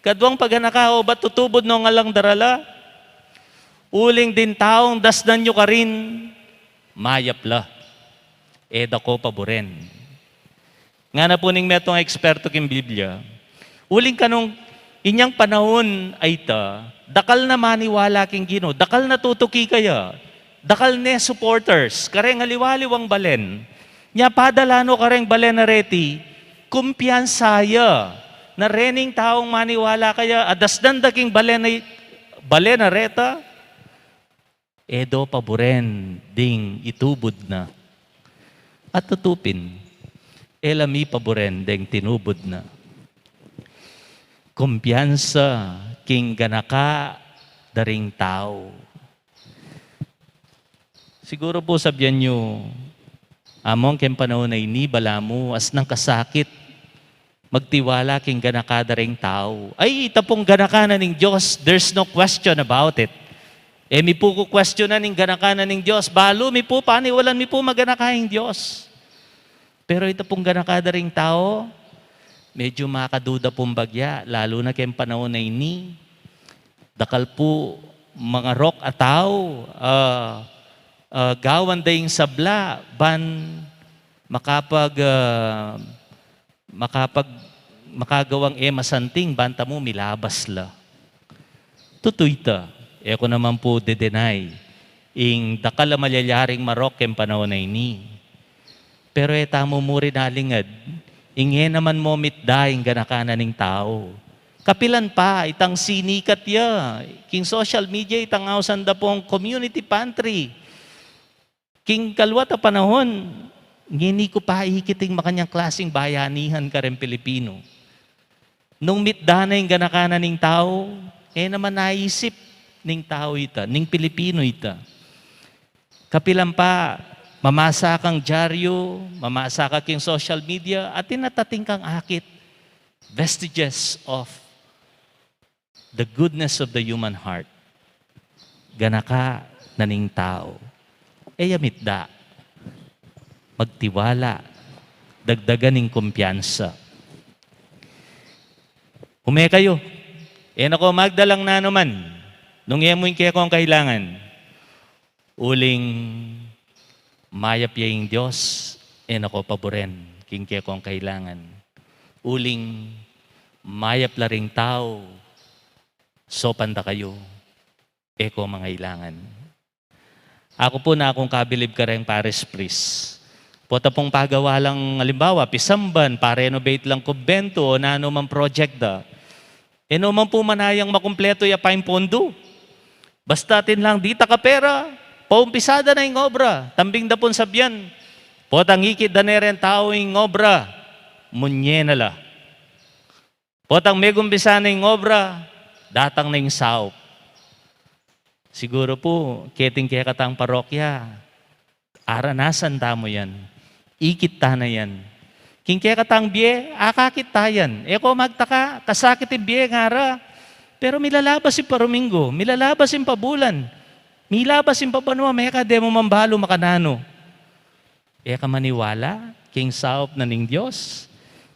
Kaduang paganaka, o bat tutubud no ngan lang darala? Uling ding taung dasnan yu karin, mayap la. E da ko paburen. Ngana pu ning metung a eksperto king Biblia, uling kanung inyang panaun a ita, dakal na maniwala king Ginu, dakal na tutuki kaya, dakal ne supporters kareng aliwa-aliwang balen. Nya padala no kareng balen a reti, kumpiyansa ya na rening taung maniwala kaya, a dasnan da king balen a, balen a reta, e do paburen ding itubud na. At tutu pin, e la mipaburen deng tinubud na. Kumpiyansa king ganaka da ring tau. Siguru pu sabian yu, among keng panaun a ini, balamu asnang kasakit magtiwala king ganaka da ring tau. Ay, ita pung ganaka na ning Dios, there's no question about it. E mi pu kukwestiyonan ing ganaka na ning Dios, balu mi pu, paniwalan mi pu, maganaka ing Dios. Pero ita pung ganaka da ring tau, medyu makaduda pung bagya, lalu na keng panaun a ini. Dakal pu mangarok a tau, ah, ah, gawan da ing sabla ban makapag, ah, makapag, makagawang e masanting ban tamu milabas la. Tutu ita, e ku naman pu de-deny ing dakal a malyaring marok keng panaun a ini. Pero e tamu mu rin alingad ing e naman mu mitda ing ganaka na ning tau. Kapilan pa itang sinikat ya king social media, itang ausan da pung community pantry. King kaluat a panahon, ngeni ku pa ikit ing makanyang klasing bayanihan kareng Pilipino. Nung mitda na ing ganaka na ning tau, e naman naisip ning tau ita, ning Pilipino ita. Kapilan pa, mamasa kang dyaryu, mamasa ka king social media, atin at atin kang akit, vestiges of the goodness of the human heart. Ganaka na ning tau. E ya mitda. Magtiwala. Dagdagan ing kumpiyansa. Ume kayu. E na ko magdalang nanuman. Nung e mu ing kekong kailangan. Uling mayap ya ing Dios, e na ko paburen king kekong kailangan. Uling mayap la ring tau, saupan da kayu, e ko mangailangan. Aku pu, nakung kabilib kareng parish priest. Pota pung pagawa lang, alimbawa, pisamban, pa-renovate lang kumbento o nanu mang project da. E no man pu manayang makumpletu ya pin pondu. Basta atin lang ditak a pera, paumpisada na ing obra, tambing da pung sabian. Potang ikit da ne reng tau ing obra, munye na la. Potang megumpisa na ing obra, datang na ing saup. Siguru pu, keting kekatang parokya, aranasan tamu yan. Ikit ta na yan. King kekatang bie, akakit ta yan. E ko magtaka, kasakit ing bie ngara. Pero milalabas ing paruminggu, milalabas ing pabulan, milabas ing pabanua, meka de mu man balu makananu. E ka maniwala king saup na ning Dios?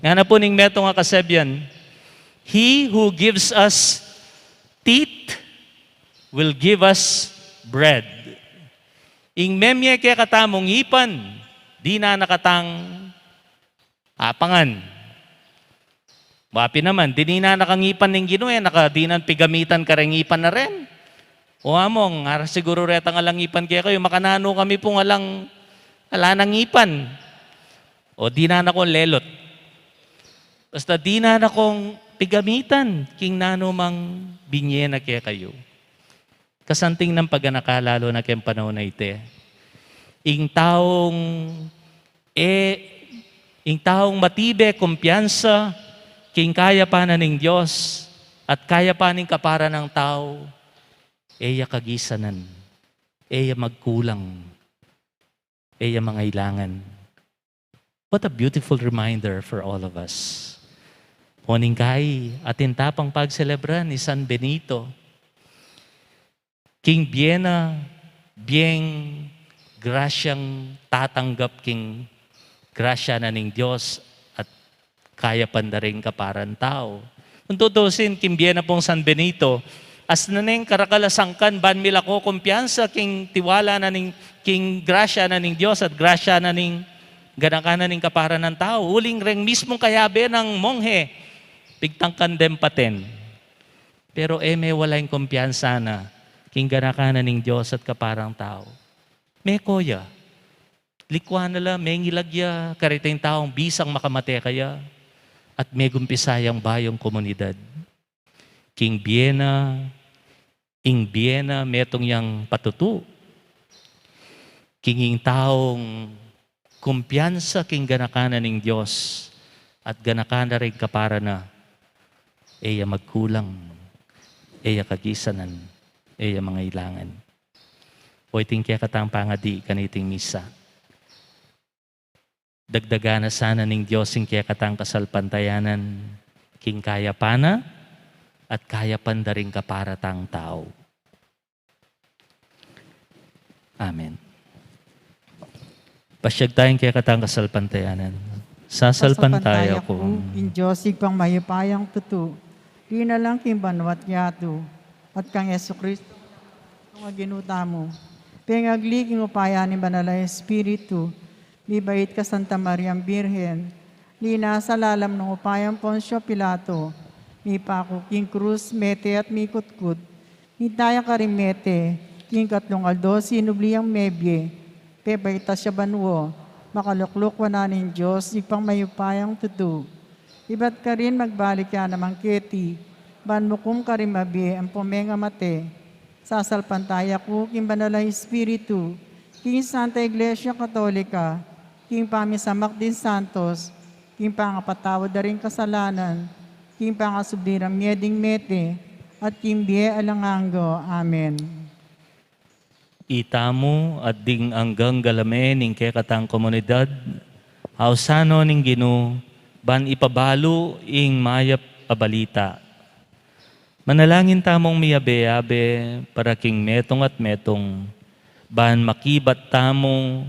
Ngana pu ning metung a kasabian, "He who gives us teeth will give us bread." Ing memie kekatamung ipan, dinan na katang apangan. Wa pin naman, dinan na kang ipan ning Ginu, e na ka dinan pigamitan kareng ipan na ren. O among, ngara siguru retang alang ipan kekayu, makananu kami pung alang, ala nang ipan? O dinan na kung lelot. Basta dinan na kung pigamitan king nanu mang binye na kekayu. Kasanting nang paganaka, lalu na keng panaun a iti. Ing taung, e, ing taung matibe kumpiyansa king kayapan na ning Dios at kayapan ning kapara nang tau, e ya kagisanan, e ya magkulang, e ya mangailangan. What a beautiful reminder for all of us. Oning kai, atin ta pang pagselebran i San Benito. King bie na, bieng grasyang tatanggap king grasya na ning Dios at kayapan da ring kaparan tau. Kung tutusin, king bie na pung San Benito, asna neng karakal a sangkan ban milako kumpiyansa king tiwala na ning, king grasya na ning Dios at grasya na ning ganaka na ning kaparan nang tau. Uling reng mismung kayabe nang monghe, pigtangkan deng paten. Pero e mewala ing kumpiyansa na king ganaka na ning Dios at kaparang tau. Meko ya. Likuan na la, mengilag ya karetang taung bisang makamate kaya, at megumpisa yang bayung komunidad. King bie na, ing bie na metung yang patutu. King ing taung kumpiyansa king ganaka na ning Dios at ganaka na ring kapara na, e ya magkulang, e ya kagisanan, e ya mangailangan. O iting kekatang pangadi kaniting misa. Dagdagan na sana ning Dios ing kekatang kasalpantayanan king kayapan na at kayapan da ring kapara tang tau. Amen. Pasyag tayang kekatang kasalpantayanan. Sasalpantaya ku king Dios Ibpang mayupayang tutu, linalang king banua't yatu, at kang Jesucristo, a Ginu tamu, pengagli king upaya ning Banal a Espiritu, mibait kang Santa Mariang Birhen, linasa lalam ning upayang Poncio Pilato, mipaku king krus, mete at mikutkut, mitaya karing mete, king katlung aldo sinubli yang mebie, pepaitas ya banua, makalukluk wanan ning Dios Ibpang mayupayang tutu. Ibat karin magbalik ya naman keti, ban mukum karing mabie ampong mengamate. Sasalpantaya ku king Banal a Espiritu, king Santa Iglesia Katolika, king pamisamak ding santos, king pangapatawad da ring kasalanan, king pangasubli rang mie ding mete, at king bie alang angga. Amen. Itamu at ding anggang galame ning kekatang komunidad, ausan no ning Ginu, ban ipabalu ing mayap a balita. Manalangin tamung miyabe-yabe para king metung at metung, ban makibat tamu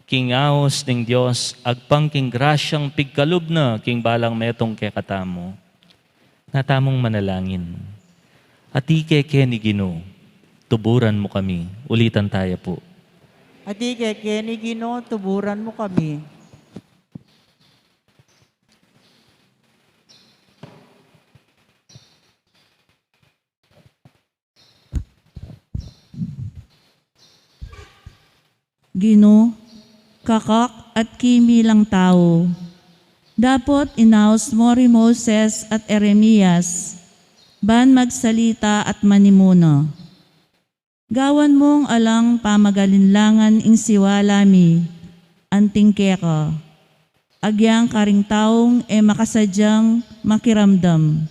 king aus ning Dios, agpang king grasyang pigkalub na king balang metung kekatamu. Natamung manalangin. Ati keke ni Ginu, tuburan mu kami. Ulitan taya pu. Ati keke ni Ginu, tuburan mu kami. Ginu, kakak at kimi lang tau. Dapot inaus mo ri Moses at Jeremias, ban magsalita at manimuna. Gawan mung alang pamagalinlangan ing siwala mi, anting keka. Agyang karing taung e makasadyang makiramdam.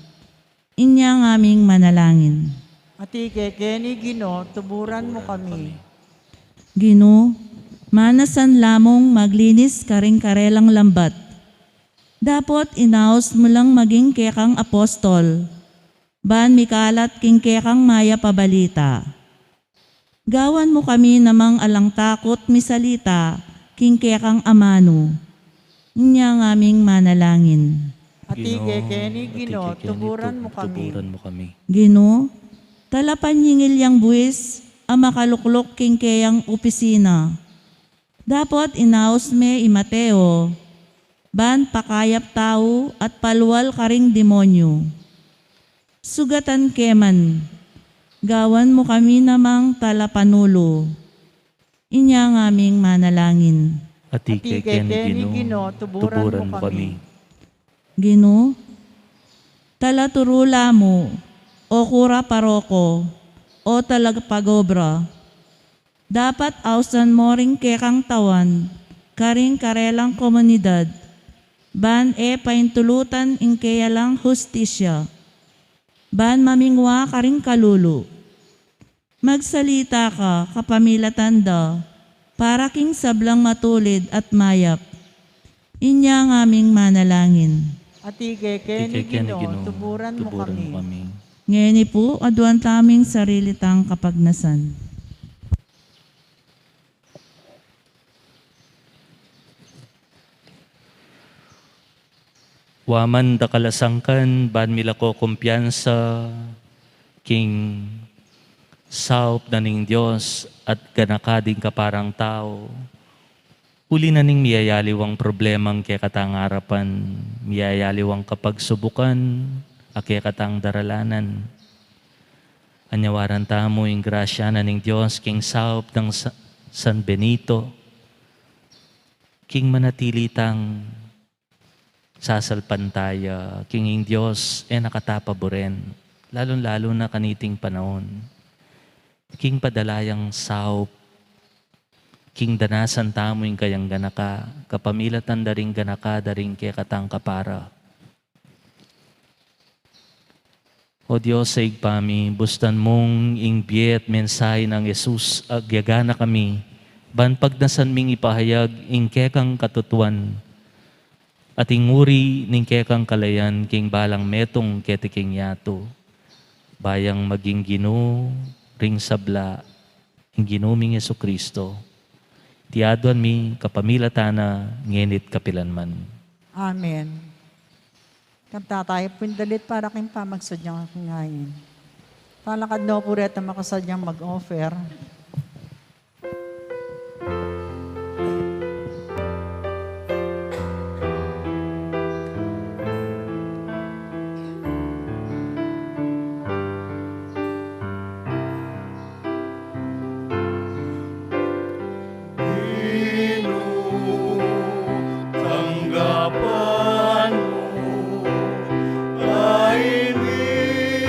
Inya ngaming manalangin. Ati keke ni Ginu, tuburan mu kami. Ginu, manasan lamung maglinis karing karelang lambat. Dapot inaus mu lang maging kekang apostol, ban mikalat king kekang mayap a balita. Gawan mu kami namang alang takut misalita king kekang amanu. Inya ngaming manalangin. Ati keke ni Ginu, tuburan mu kami. Ginu, tala panyingil yang buis a makalukluk king keyang opisina. Dapot inaus me i Mateo, ban pakayap tau at palual karing demonyu. Sugatan ke man, gawan mu kami namang tala panulu. Inya ngaming manalangin. Ati keke ni Ginu, tuburan mu kami. Ginu, tala turu la mu, o kura paroko, o talagpagobra. Dapat ausan mo ring kekang tawan karing karelang komunidad, ban e paintulutan ing keya lang hustisya, ban mamingwa karing kalulu. Magsalita ka kapamilatan da para king sablang matulid at mayap. Inya ngaming manalangin. Ati keke ni Ginu, tuburan mu kami. Ngeni pu, aduan taming sarili tang kapagnasan. Wa man dakal a sangkan ban milako kumpiyansa king saup na ning Dios at ganaka ding kaparang tau. Uli na ning miyayaliwang problemang kekatang arapan, miyayaliwang kapagsubukan a kekatang daralanan. Anyawaran tamu ing grasya na ning Dios king saup nang Sa-, San Benito, king manatili tang sasalpantaya king ing Dios e na kata paburen, lalung-lalu na kaniting panaun. King padala yang saup, king danasan tamu ing kayang ganaka, kapamilatan da ring ganaka da ring kekatang kapara. O Dios a Ibpa mi, bustan mung ing bie at mensahe nang Jesus, agyaga na kami, ban pagnasan ming ipahayag ing kekang katutuan, at ing uri ning kekang kalayan king balang metung keti king yatu, ba yang maging Ginu ring sabla, ing Ginu ming Jesucristo. Iti aduan mi kapamilatan na, ngeni't kapilanman. Amen. Kanta tayu pung dalit para king pamagsadyang aking ain. Talakad no pu retang makasadyang mag-offer. Ginu, tanggapan mu, ain mi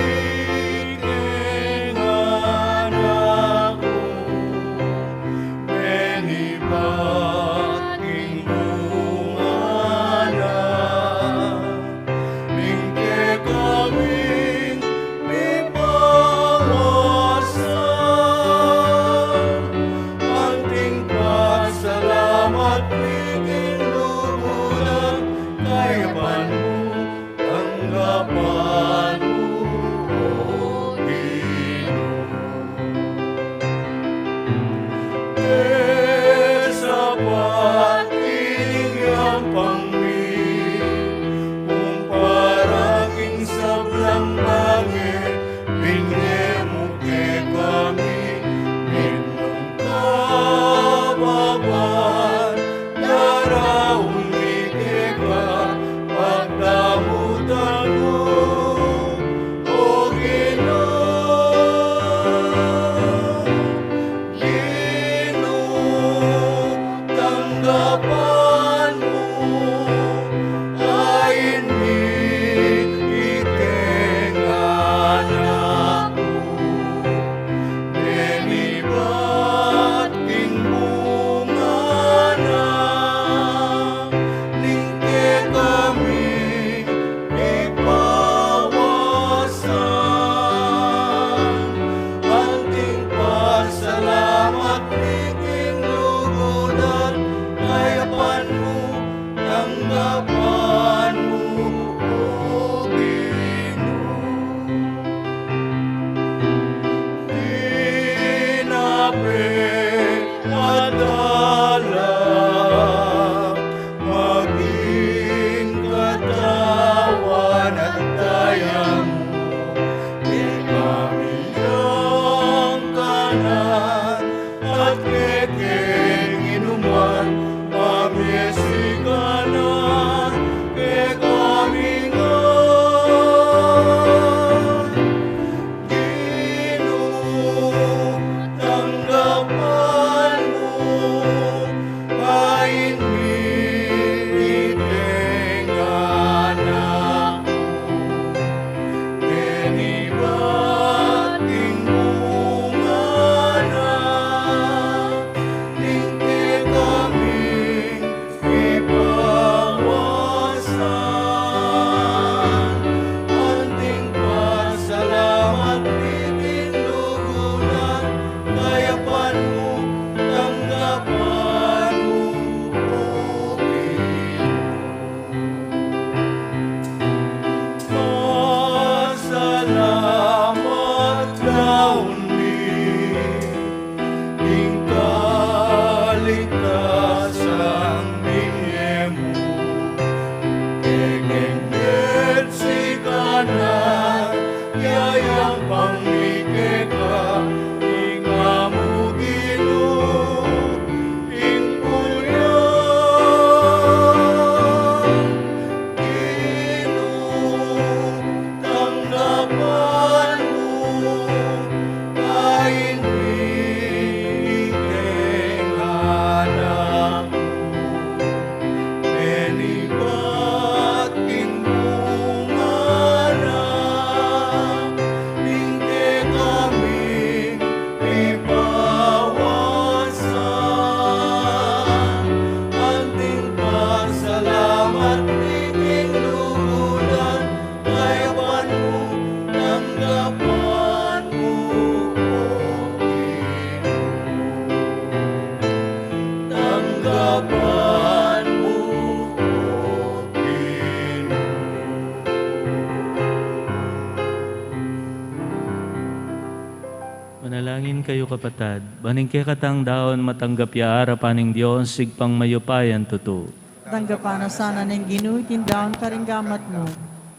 Kayu kapatad, ban ing kekatang daun matanggap ya arapan ning Dios, Ibpang mayupayang tutu. Tanggapan na sana ning Ginu iting daun karing gamat mu,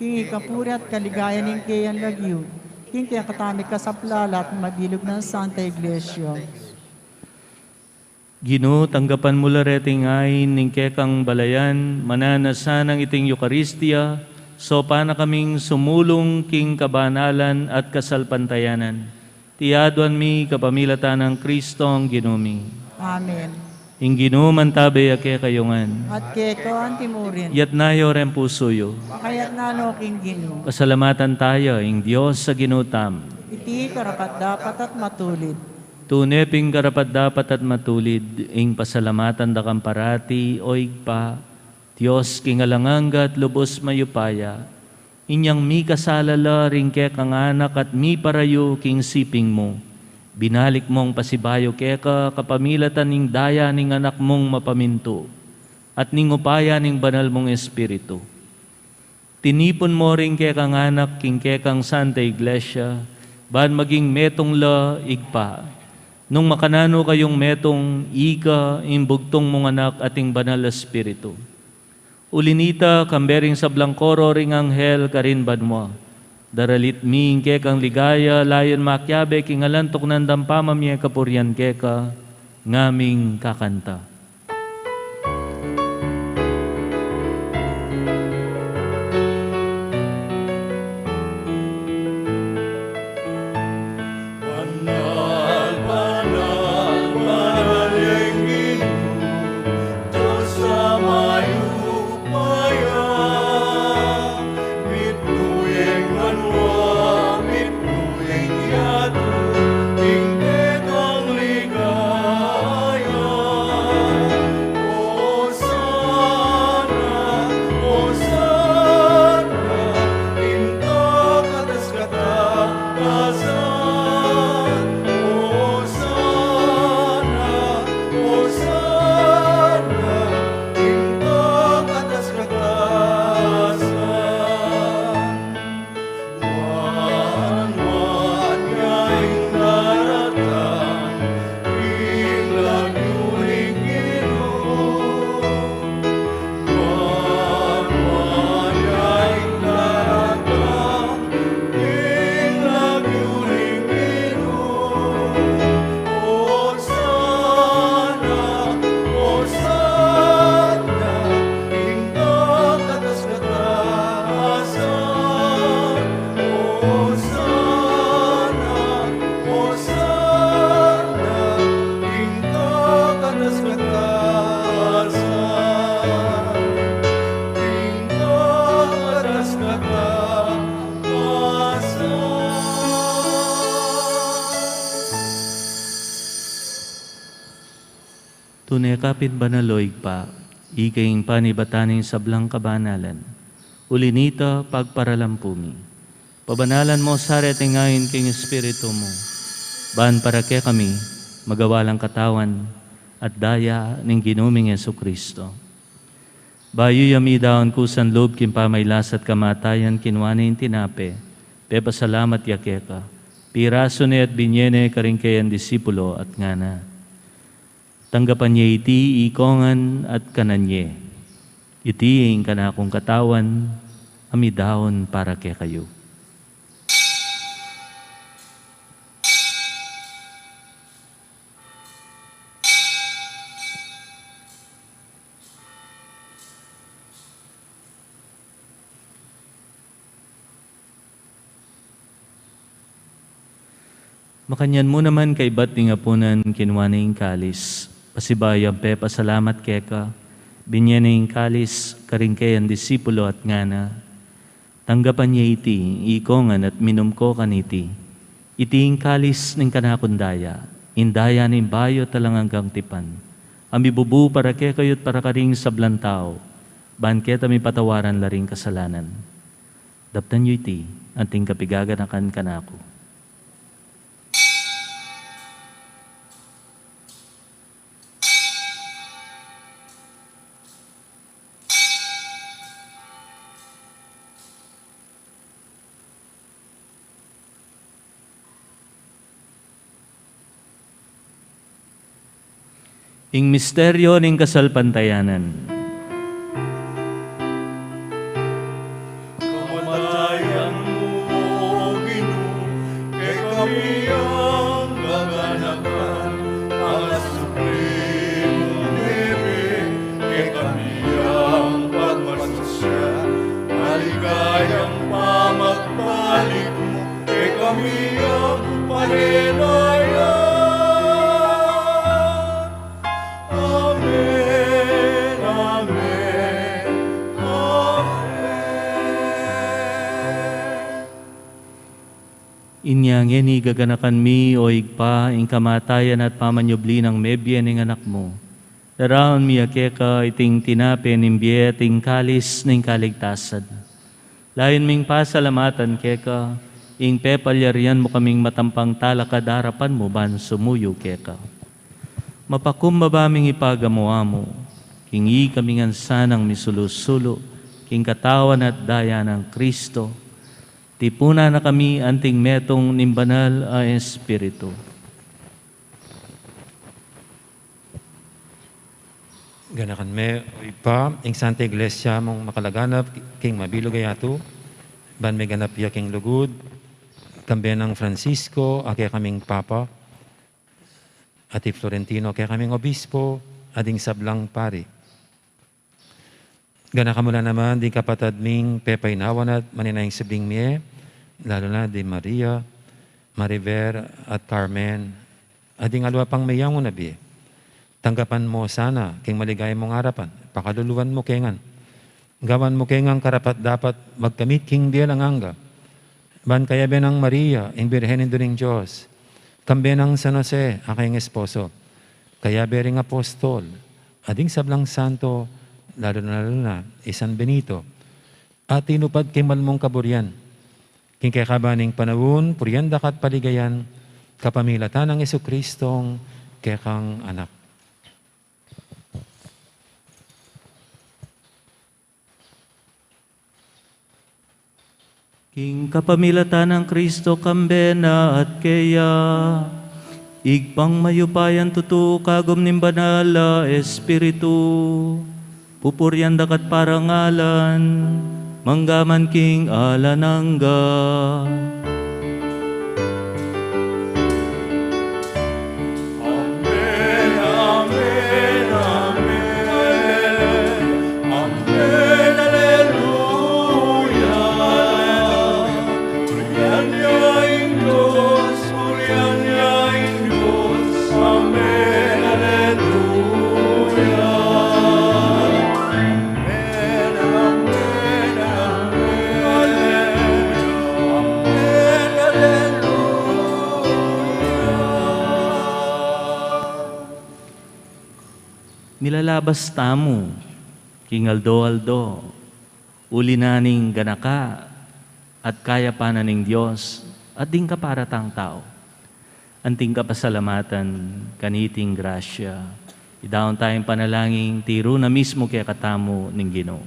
king ikapuri at kaligayan ning keyang lagyu, king kekataming kasaplalan at mabilug nang Santa Iglesia. Ginu, tanggapan mu la reting ain ning kekang balayan, mananu na sanang iting Eukaristia, saupan na kaming sumulung king kabanalan at kasalpantayanan. Iti aduan mi kapamilatan nang Kristong Ginu mi. Amen. Ing Ginu mantabe ya kekayu ngan. At keka antimurin. Iyatas yu reng pusu yu. Makayatas no king Ginu. Pasalamatan taya ing Dios a Ginu tamu. Iti karapat-dapat at matulid. Tune pin karapat-dapat at matulid ing pasalamatan da kang parati, O Ibpa, Dios king alang angga at lubus mayupaya, inyang mikasala la ring kekang anak at miparayu king siping mu. Binalik mung pasibayu keka kapamilatan ning daya ning Anak mung mapamintu at ning upaya ning Banal mung Espiritu. Tinipun mo ring kekang anak king kekang Santa Iglesia, ban maging metung la, Ibpa. Nung makananu kayung metung, ika, ing bugtung mung Anak at ing Banal Espiritu. Uli nita, kambe ring sablang koro ring anghel karin banua, daralit mi ing kekang ligaya, layun makiabe king alantuknan dang pamamie kapurian keka, ngaming kakanta. Banal, banal, banal ya ing Ginu, Dios a mayupaya. Mitmu ya ing banua, mitmu ya ing yatu, ing kekang ligaya. Hosana, Hosana, ing kakatas-katasan. Hosana, Hosana, ing kakatas-katasan. Nuan, nuan ya ing daratang king lagyu ning Ginu. Nuan, nuan ya ing daratang king lagyu ning Ginu. Hosana, Hosana, ing kakatas-katasan. Hosana, Hosana, ing kakatas-katasan. Ing kakatas-katasan. Tune ka pin banal, o Ibpa, ika ing panibatan ning sablang kabanalan. Uli nita, pagparalan pu mi, pabanalan mo sa reting ain king Espiritu mu, ban para kekami magawa lang katawan at daya ning Ginu ming Jesucristo. Bayu ya midaun kusa lub king pamagkasakit at kamatayan, kinua ne ing tinape, pepasalamat ya keka, pirasu ne at binye ne karing keyang disipulo at ngana: Tanggapan ye iti ikongan at kanan ye. Iti ing kanakung katawan a midaun para kekayu. Makanyan mu naman kaibat ning apunan, kinua ne ing kalis, pasibayu yang pepasalamat keka, binye ne ing kalis karing keyang disipulo at ngana: Tanggapan ye iti ikongan at minum ko kaniti. Iti ing kalis ning kanakung daya, ing daya ning bayu at alang anggang tipan, a mibubu para kekayu at para karing sablang tau, ban keta mipatawaran la ring kasalanan. Daptan yu iti anting kapigaganakan kanaku. Ing misteryo ning kasalpantayanan. Kamatayan mu, O Ginu, kekami yang gaganakan, pangasubli mung mebie, kekami yang pagmasusyan, maligayang pamagbalik mu, kekami yang panenayan. Amen, amen, amen. Inya ngeni gaganakan mi, O Ibpa, ing kamatayan at pamanyubli nang mebie ning Anak mu. Daraun mi ya keka iting tinape ning bie at ing kalis ning kaligtasan. Layun ming pasalamatan keka ing pepalyarian mu kaming matampang talakad arapan mu ban sumuyu keka. Mapakumbaba ming ipagamu-amu king ikami ngan sanang misulu-sulu king katawan at daya nang Kristo, tipunan na kami anting metung ning Banal a Espiritu. Ganakan me, O Ibpa, ing Santa Iglesia mung makalaganap king mabilug a yatu, ban meganap ya king lugud, kambe nang Francisco a kekaming Papa, at i Florentino a kekaming Obispo, at ding sablang pari. Ganakan mu la naman ding kapatad ming pepaynawan at manenayang subling mie, lalu na di Maria, Mariver, at Carmen, at ding aliwa pang meyangu na bie. Tanggapan mu sana king maligaya mung arapan, pakaluluan mu ke ngan. Gawan mu ke ngan karapat-dapat magkamit king bie alang angga. Ban kayabe nang Maria, ing Birhen Indu ning Dios, kambe nang San Jose a kayang esposo, kayabe ring apostol, at ding sablang santo, lalu na, lalu na i San Benito, a tinupad king mal mung kaburian, king kekaban ning panaun, purian da ka at paligayan, kapamilatan nang Jesucristong kekang Anak. King kapamilatan nang Kristo, kambe na at keya, Ibpang mayupayang tutu, kagum ning Banal a Espiritu, pupurian da ka at parangalan, mangga man king alang angga. Amen, amen, amen. Amen, aleluya. Purian ya ing Dios, purian ya ing Dios. Amen, aleluya. Amen, amen, amen. Amen, aleluya. Milalabas tamu king aldo-aldo, uli na ning ganaka at kayapan na ning Dios at ding kaparatang tau. Anting kapasalamatan kaniting grasya, idaun tayang panalangin, tiru na mismu kekatamu ning Ginu.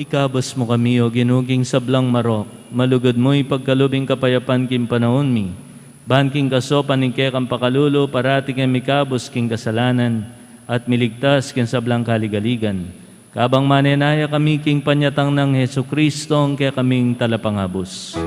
Ikabus mu kami, O Ginu, king sablang marok, malugud mu ipagkalub ing kapayapan king panaun mi, ban king kasopan ning kekang pakalulu, parati kaming mikabus king kasalanan, at miligtas king sablang kaligaligan. Kabang manenaya kami king panyatang nang Jesucristo, ing kekaming Talapangabus.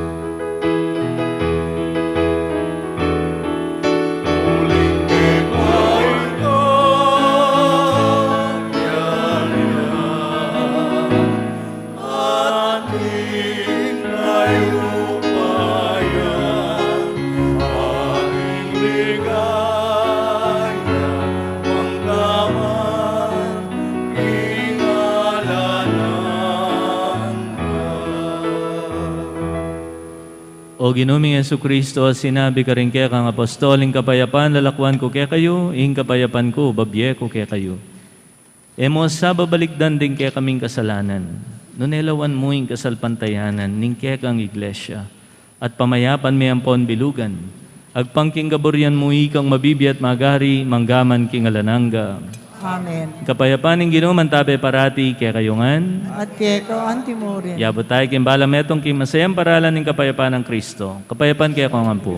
O Ginu ming Jesucristo, a sinabi karing kekang apostol, ing kapayapan lalakwan ku kekayu, ing kapayapan ku bibie ku kekayu. E mu sa babalikdan ding kekaming kasalanan, nune lawan mu ing kasalpantayanan ning kekang iglesia, at pamayapan me ampon bilugan, agpang king kaburian mu, ikang mabibie at magari, mangga man king alang angga. Amen. Kapayapan ning Ginu mantabe parati kekayu ngan. At keka antimurin. Yabut tamu king balametung king masayang paralan ning kapayapan nang Kristo. Kapayapan kekongan pu.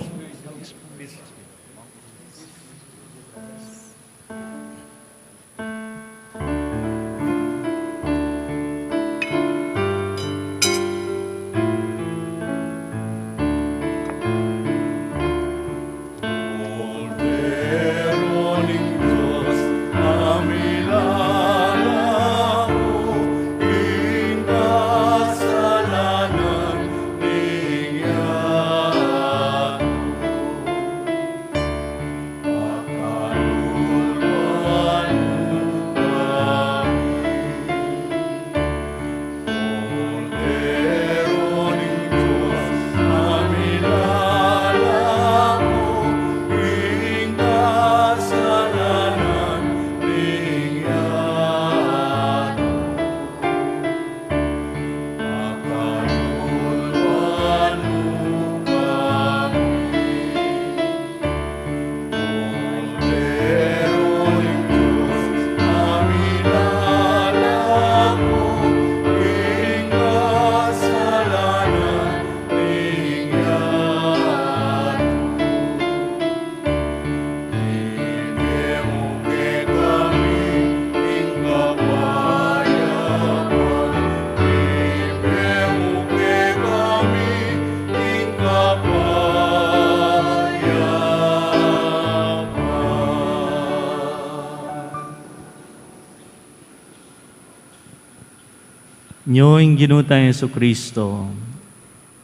Nyo ing Ginu tang Jesucristo,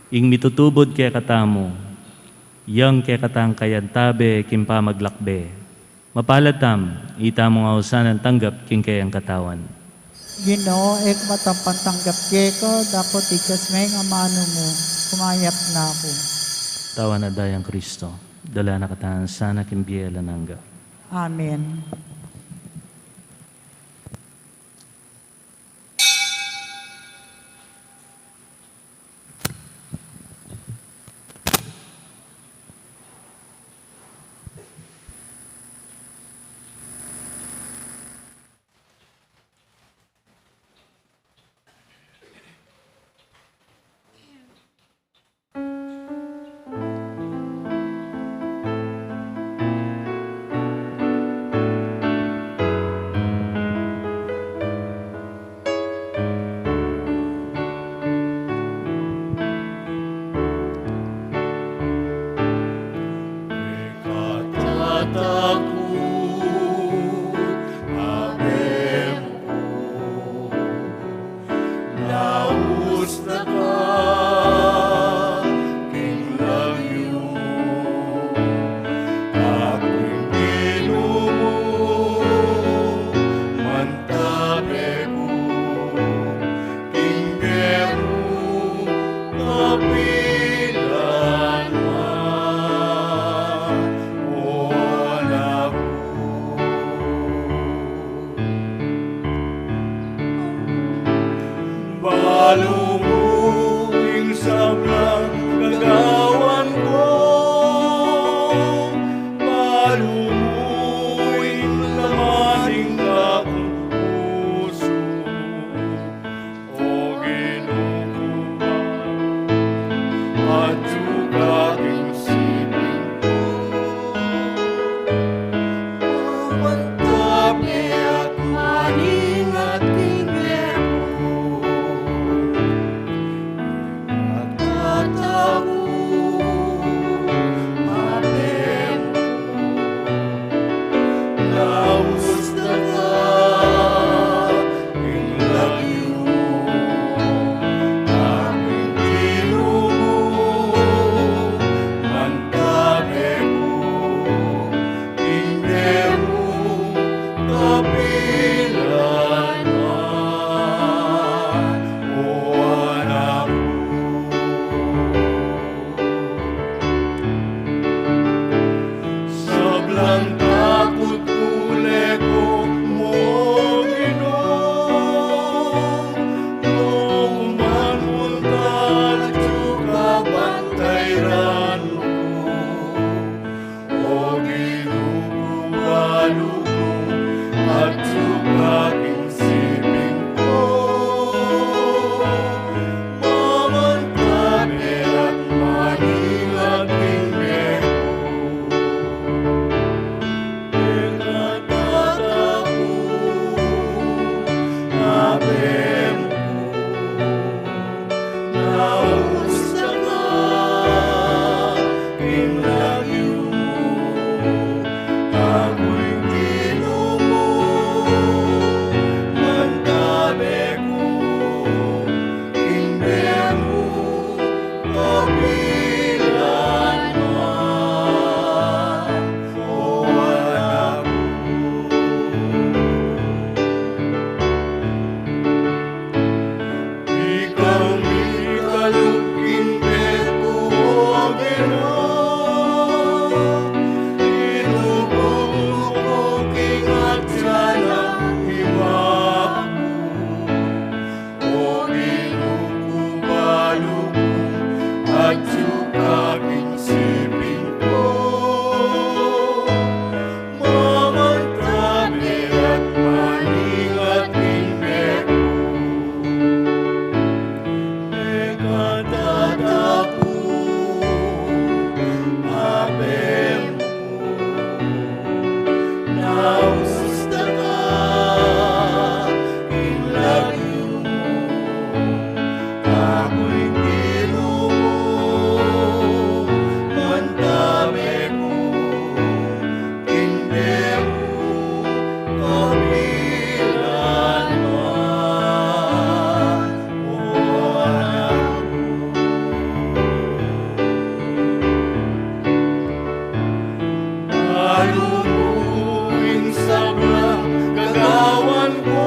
ing mitutubud kekatamu, yang kekatang kayantabe king pamaglakbe. Mapalad tamu, itamu nga ausan a tanggap king keyang katawan. Ginu, e ku matampang tanggap keka, dapot ikas me ing amanu mu, kumayap na ku. Katawan at dayang Kristo, dala na katamu sana king bie alang angga. Amen. At suka king siping ku, mamantabe at maningat king bie ku. Pekatataku, Abem ku, naustak ka king lagyu mu, aku ing Ginu mu, mantabe ku king bie mu, kapilan man. O anak ku, ikang mikalub king bie ku, O Ginu, inubung mu ku king atyan ning ima ku. O Ginu ku, balu ku, at suka king siping ku, mamantabe at maningat king bie ku. Pekatataku, Abem ku, naustak ka king lagyu mu, aku ing Ginu mu, mantabe ku king bie mu, kapilan man. O anak ku, balu mu ing sablang gagawan ku,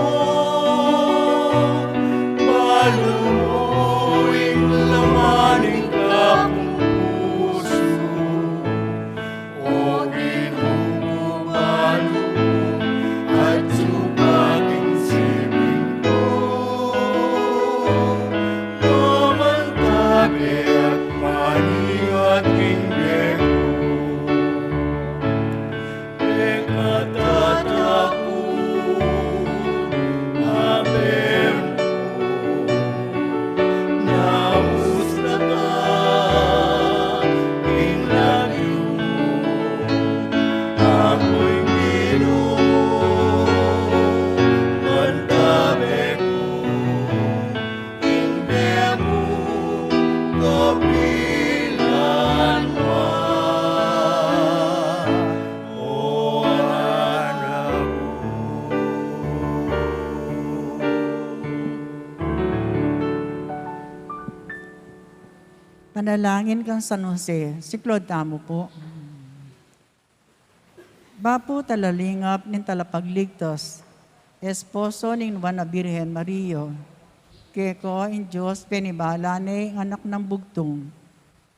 balu mu ing laman ning kakung pusu. O Ginu ku, balu ku, at suka king siping ku, mamantabe at maningat king bie ku. Pekatataku, Abem ku, naustak ka king lagyu mu, aku ing Ginu mu, mantabe ku king bie mu, kapilan man. O anak ku. Panalangin kang San Jose. Siklaud tamu pu. Bapu talalingap ning Talapagligtas, esposo ning Nuan a Birhen Maria, keka ing Dios penibala ne ing anak nang bugtung.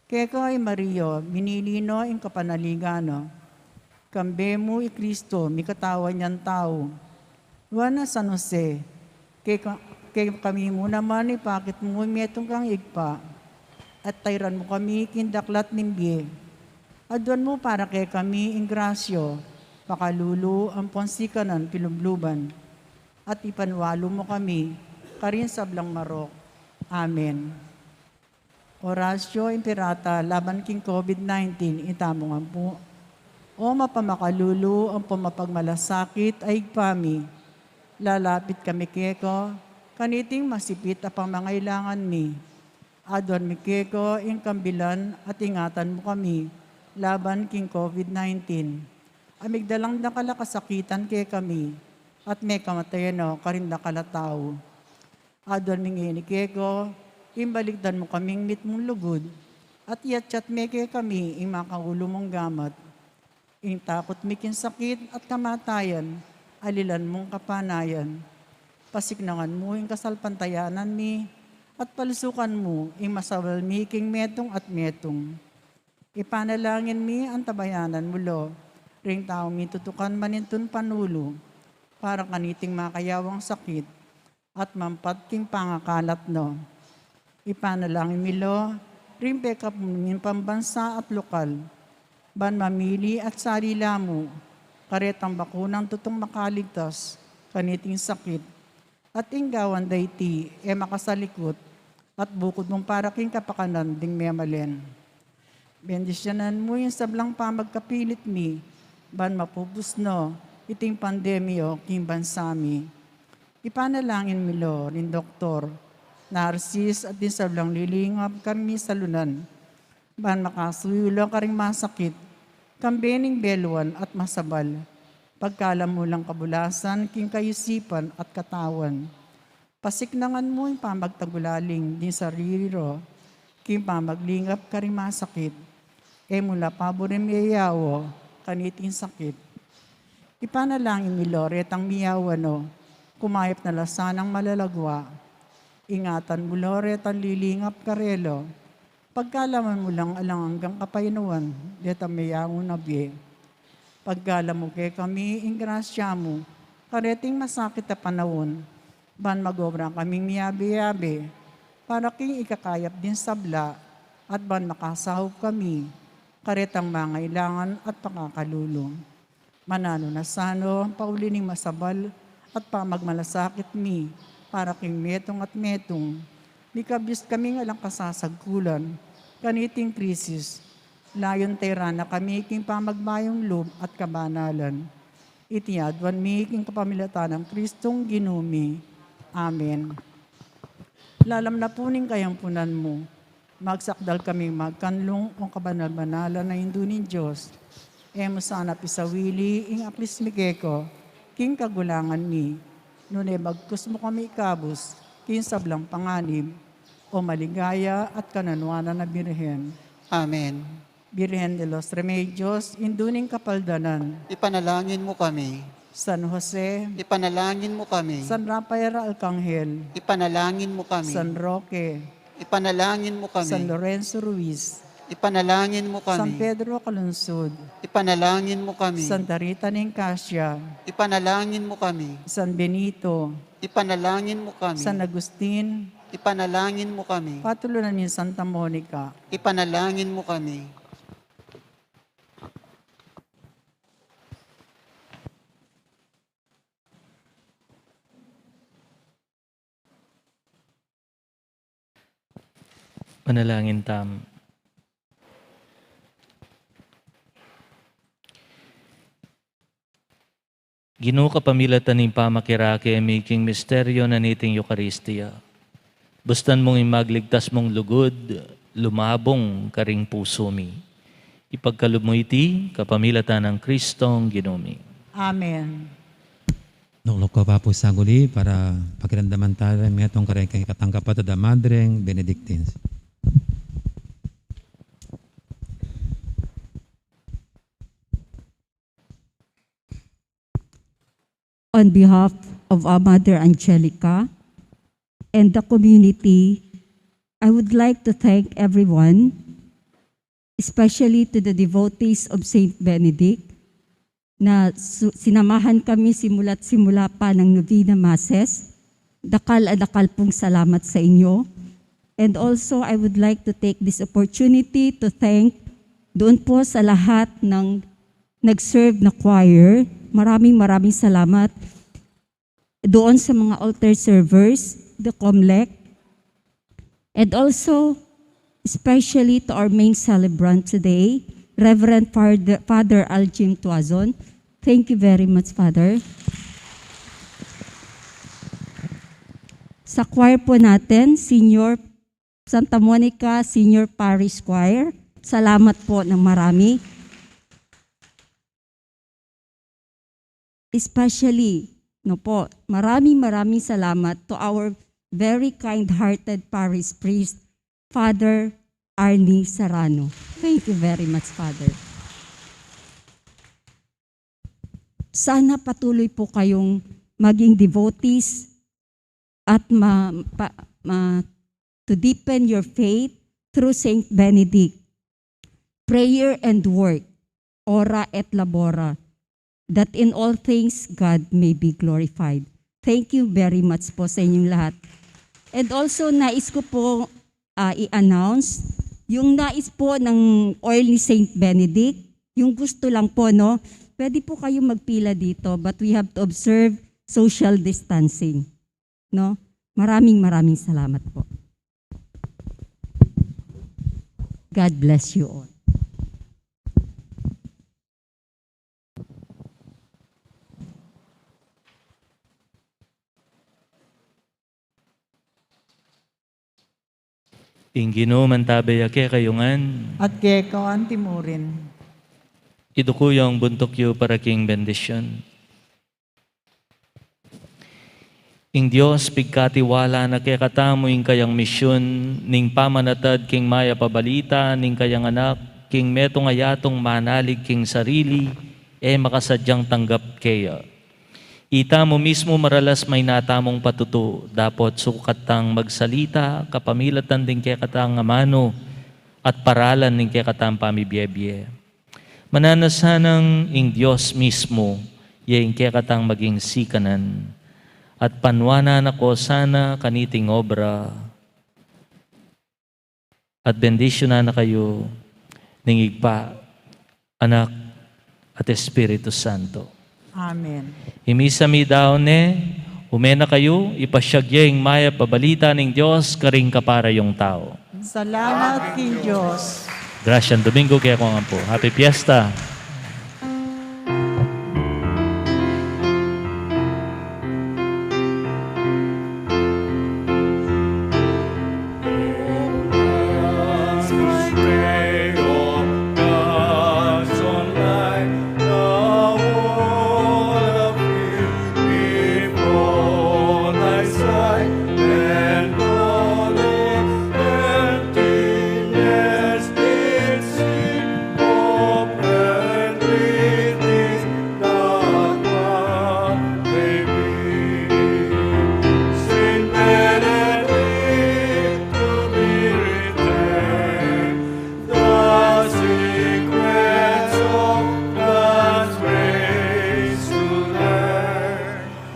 Keka i Maria minili no ing kapanaligan na. Kambe mu i Kristo mikatawan yang tau. Nuan a San Jose, keka, kekami mu naman ipakit mu ing metung kang Ibpa, at tairan mu kami king daklat ning bie. Aduan mu para kekami ing grasya, pakalulu ampon sikanan pilubluban, at ipanwalu mu kami karing sablang marok. Amen. Oratio Imperata laban king COVID nineteen, itamu ngan pu. O mapamakalulu ampon mapagmalasakit a Ibpa mi, lalapit kami keka kaniting masipit a pamangailangan mi. Aduan mi keka ing kambilan at ingatan mu kami laban king COVID nineteen. A migdalang dakal a kasakitan kekami at mekamatayan no karing dakal a tau. Aduan mi ngeni keka ing balikdan mu kaming mitmung lugud, at iyatyat me kekami ing makaulu mung gamat. Ing takut mi king sakit at kamatayan, alilan mung kapanayan. Pasiknangan mu ing kasalpantayanan mi, at palusukan mu ing masawal mi king metung at metung. Ipanalangin mi antabayanan mu la ring taung mitutukan manintun panulu para kaniting makayawang sakit at mampat king pangakalat na. Ipanalangin mi la ring pekapung pambansa at lokal, ban mamili at sali la mu karetang bakunang tutung makaligtas kaniting sakit, at ing gawan da iti e makasalikut, at bukud mung para king kapakanan ding memalen. Bendisyonan mu ing sablang pamagkapilit mi, ban mapupus no iting pandemya king bansa mi. Ipanalangin mi lo ring doktor, narsis, at ding sablang lilingap kami salunan, ban makasuyu la karing masakit, kambe ning beluan at masabal, pagkalamu lang kabulasan king kaisipan at katawan. Pasiknangan mu ing pamagtagulaling ding sarili ro, king pamaglingap karing masakit, e mu la paburen miyayawa kaniting sakit. Ipanalangin mi lo retang miyawa no, kumayap na la sanang malalagwa. Ingatan mu lo retang lilingap karela, pagkalaman mu lang alang anggang kapaynawan detang meyangu na bie. Pagkalamu kekami ing grasya mu kareting masakit a panaun, ban mag-obra kaming miyabe-yabe para king ikakayap ding sabla, at ban makasaup kami karetang mangailangan at pakakalulu. Mananu na sana pauli ning masabal at pamagmalasakit mi para king metung at metung, mikabus kaming alang kasasagkulan kaniting krisis, layun tera na kami king pamagmayung lub at kabanalan. Iti aduan mi king kapamilatan nang Kristong Ginu mi. Amen. Lalam na pu ning kayampunan mu, magsakdal kaming magkanlung o kabanal-banalan a Indu ning Dios. E mu sana pisawili ing aklis mi keka king kagulangan mi, nune bagkus mu kami ikabus king sablang panganib, o maligaya at kananuanan a Birhen. Amen. Birhen de los Remedios, Indu ning Kapaldanan. Ipanalangin mu kami. San Jose. Ipanalangin mu kami. San Rafael Arcangel. Ipanalangin mu kami. San Roque. Ipanalangin mu kami. San Lorenzo Ruiz. Ipanalangin mu kami. San Pedro Calungsod. Ipanalangin mu kami. Santa Rita ning Cascia. Ipanalangin mu kami. San Benito. Ipanalangin mu kami. San Agustin. Ipanalangin mu kami. Patulunan ning Santa Monica. Ipanalangin mu kami. Manalangin tamu. Ginu, kapamilatan ning pamakirake mi king misteryo na niting Eukaristia, bustan mung ing magligtas mung lugud lumabung karing pusu mi. Ipagkalub mu iti kapamilatan nang Kristong Ginu mi. Amen. Lukluk ko pa pu sa guli para pakiramdaman tala metung karing kekatang kapatad a madreng Benedictines. On behalf of our Mother Angelica and the community, I would like to thank everyone, especially to the devotees of Saint Benedict, na su-, sinamahan kami simula't simula pa ng Novena Masses. Dakal a dakal pung salamat sa inyo. And also, I would like to take this opportunity to thank doon po sa lahat ng nag-serve na choir. Maraming, maraming salamat. Doon sa mga altar servers, the Comlec, and also, especially to our main celebrant today, Reverend Father, Father Aljim Tuazon. Thank you very much, Father. Sa choir po natin, Senior Santa Monica Senior Parish Choir. Salamat po ng marami. Especially, no po, maraming, maraming salamat to our very kind-hearted parish priest, Father Arnie Sarano. Thank you very much, Father. Sana patuloy po kayong maging devotees at ma-, pa-, ma-, to deepen your faith through Saint Benedict. Prayer and work, ora et labora, that in all things God may be glorified. Thank you very much po sa inyong lahat. And also, nais ko po, ah, i-announce yung nais po ng oil ni Saint Benedict, yung gusto lang po, no, Pwede po kayo magpila dito, but we have to observe social distancing. No? Maraming, maraming salamat po. God bless you all. Ing Ginu mantabe ya kekayu ngan. At keka antimurin. Iduku yu ing buntuk yu para king bendisyun. Ing Dios pigkatiwala na kekatamu ing kayang misyun ning pamanatad king mayap a balita ning kayang Anak, king metung a yatung manalig king sarili, e makasadyang tanggap keya. Itamu mismu maralas maina tamung patutu, dapot sukat tang magsalita kapamilatan ding kekatang amanu at paralan ning kekatang pamibiebie. Mananu sanang ing Dios mismu ya ing kekatang maging sikanan, at panuanan na ko sana kaniting obra, at bendisyunan na kayu ning Ibpa, Anak, at Espiritu Santo. Amen. Ing misa mi daun ne, ume na kayu, ipasyag ye ing mayap a balita ning Dios karing kaparayung tau. Salamat king Dios. Gracias Domingo kekayu ngan pu. Happy Fiesta.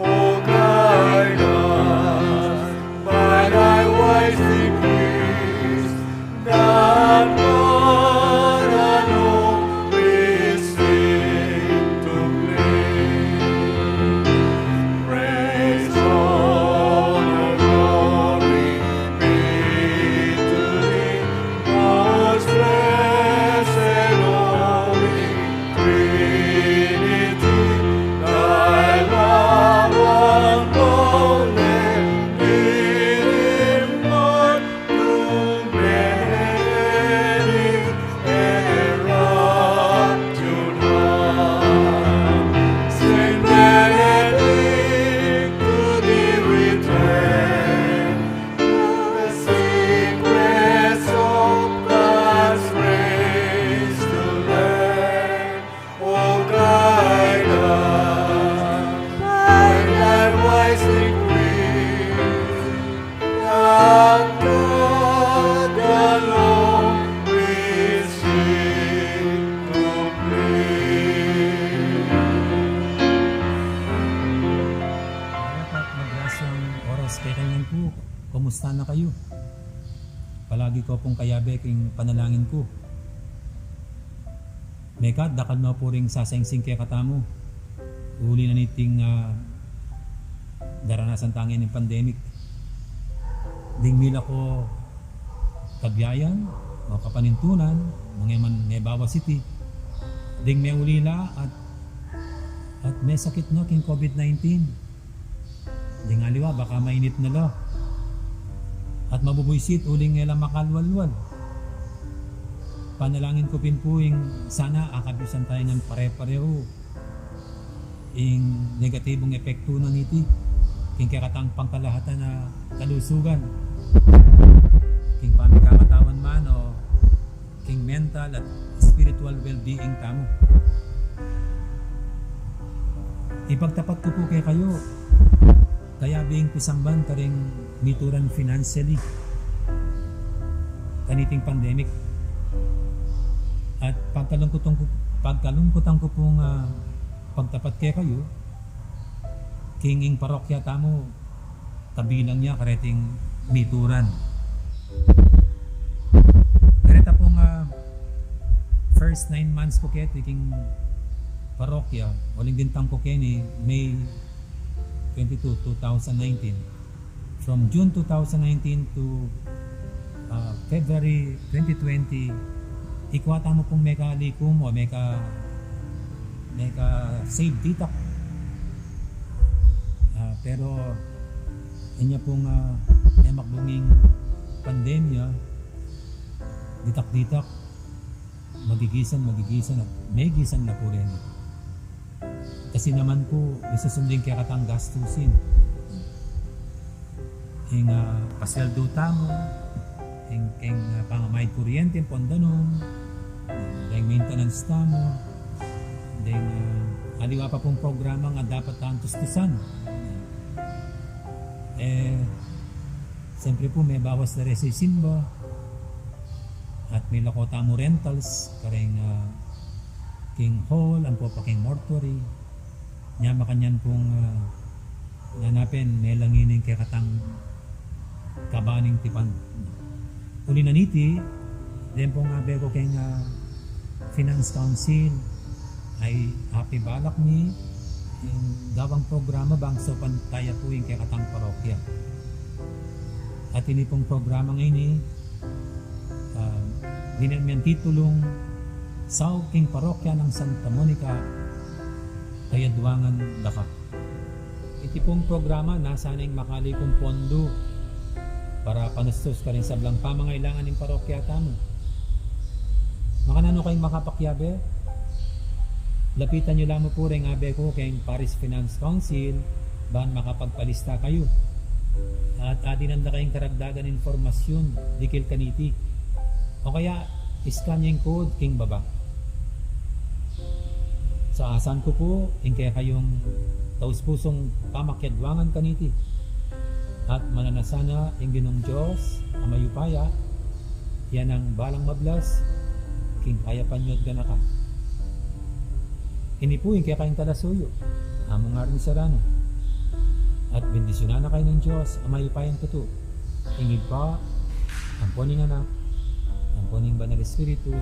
O guide us by thy wise decrees, that God alone we seek to please. Praise, honor, glory be to thee, most blessed, holy Trinity, thy love unfolded, did impart to many, erupt to none. Saint Benedict, to thee we turn, the secrets of God's grace to learn. O guide us by thy wise decrees, that God alone we seek to please. Mayap at magrasang oras kekayu ngan pu. Kumusta na kayu? Palagi ko pung kayabe king panalangin ku. Mekad dakal no pu ring sasengsing kekatamu uli na niting, ah, daranasan tang pandemic. Ding mila ko kabiayan o kapanintunan, mangeman Nueva Ecija City, ding meulila at, at mesakit no king COVID nineteen. Ding aliwa baka mainit na la at mabubuisit uling e la makalwalwal. Panalangin ku pin pu ing sana akabisan tayu ngan pare-parehu ing negatibung epektu na niti king kekatang pangkalahatan a kalusugan, king pamikatawan man o king mental at spiritual well-being tamu. Ipagtapat ku pu kekayu, kayabe ing pisamban karing mituran financially kaniting pandemic. At pagkalungkutan ku, pagkalungkutan ku pung, ah, pagtapat kekayu, king ing parokya tamu, kabilang ya kareting mituran. Kareta pung, ah, first nine months ku keti king parokya, uling bintang ku keni, May twenty-two, two thousand nineteen. From June two thousand nineteen to, ah, February twenty twenty, ikwa tamu pung mekalikum o meka, meka-save ditak. Ah, pero inya pung, ah, memakbung ing pandemya, ditak-ditak, magigisan, magigisan, at megisan na pu reni. Kasi naman pu, misusundin kekatang gastusin. Ing, ah, pasweldu tamu, ing, ing, ah, pangamayad kuryente, ing pon danum, ing maintenance tamu, ing, ah, aliwa pa pung programa a dapat tang tustusan. Eh, siyempre pu, mebawas la reng sisimba, at milako tamu rentals, kareng, ah, king hall, ampo pa king mortuary. Nya makanyan pung, ah, nanapen, melangin ing kekatang kabaning tipan. Uli na niti, den pung abe ku keng, ah, Finance Council, ay apibalak mi ing gawang programa bang saupan taya pu ing kekatang parokya. At ini pung programa ngeni, ah, dinan mi titulung Saup king Parokya nang Santa Monica, Kayadwangan, Daka. Iti pung programa, nasa na ing makalikum pondu para panustus karing sablang pamangailangan ning parokya tamu. Makananu kayung makapakiabe? Lapitan yu la mu pu reng abe ku keng Parish Finance Council, ban makapagpalista kayu. At adinan da kayung karagdagan impormasyun dikil kaniti. O kaya, i-scan yu ing code king baba. Saasan ku pu ing kekayung taus-pusung pamakiadwangan kaniti. At mananasana ing Ginung Dios a mayupaya, ya nang balang mablas king kayapan yu at ganakan. Ini pu ing kekayung talasuyu, Among Arnie Serrano. At bendisyunan na kayu ning Dios a mayupayang tutu, ing Ibpa, ampo ning Anak, ampo ning Banal Espiritu.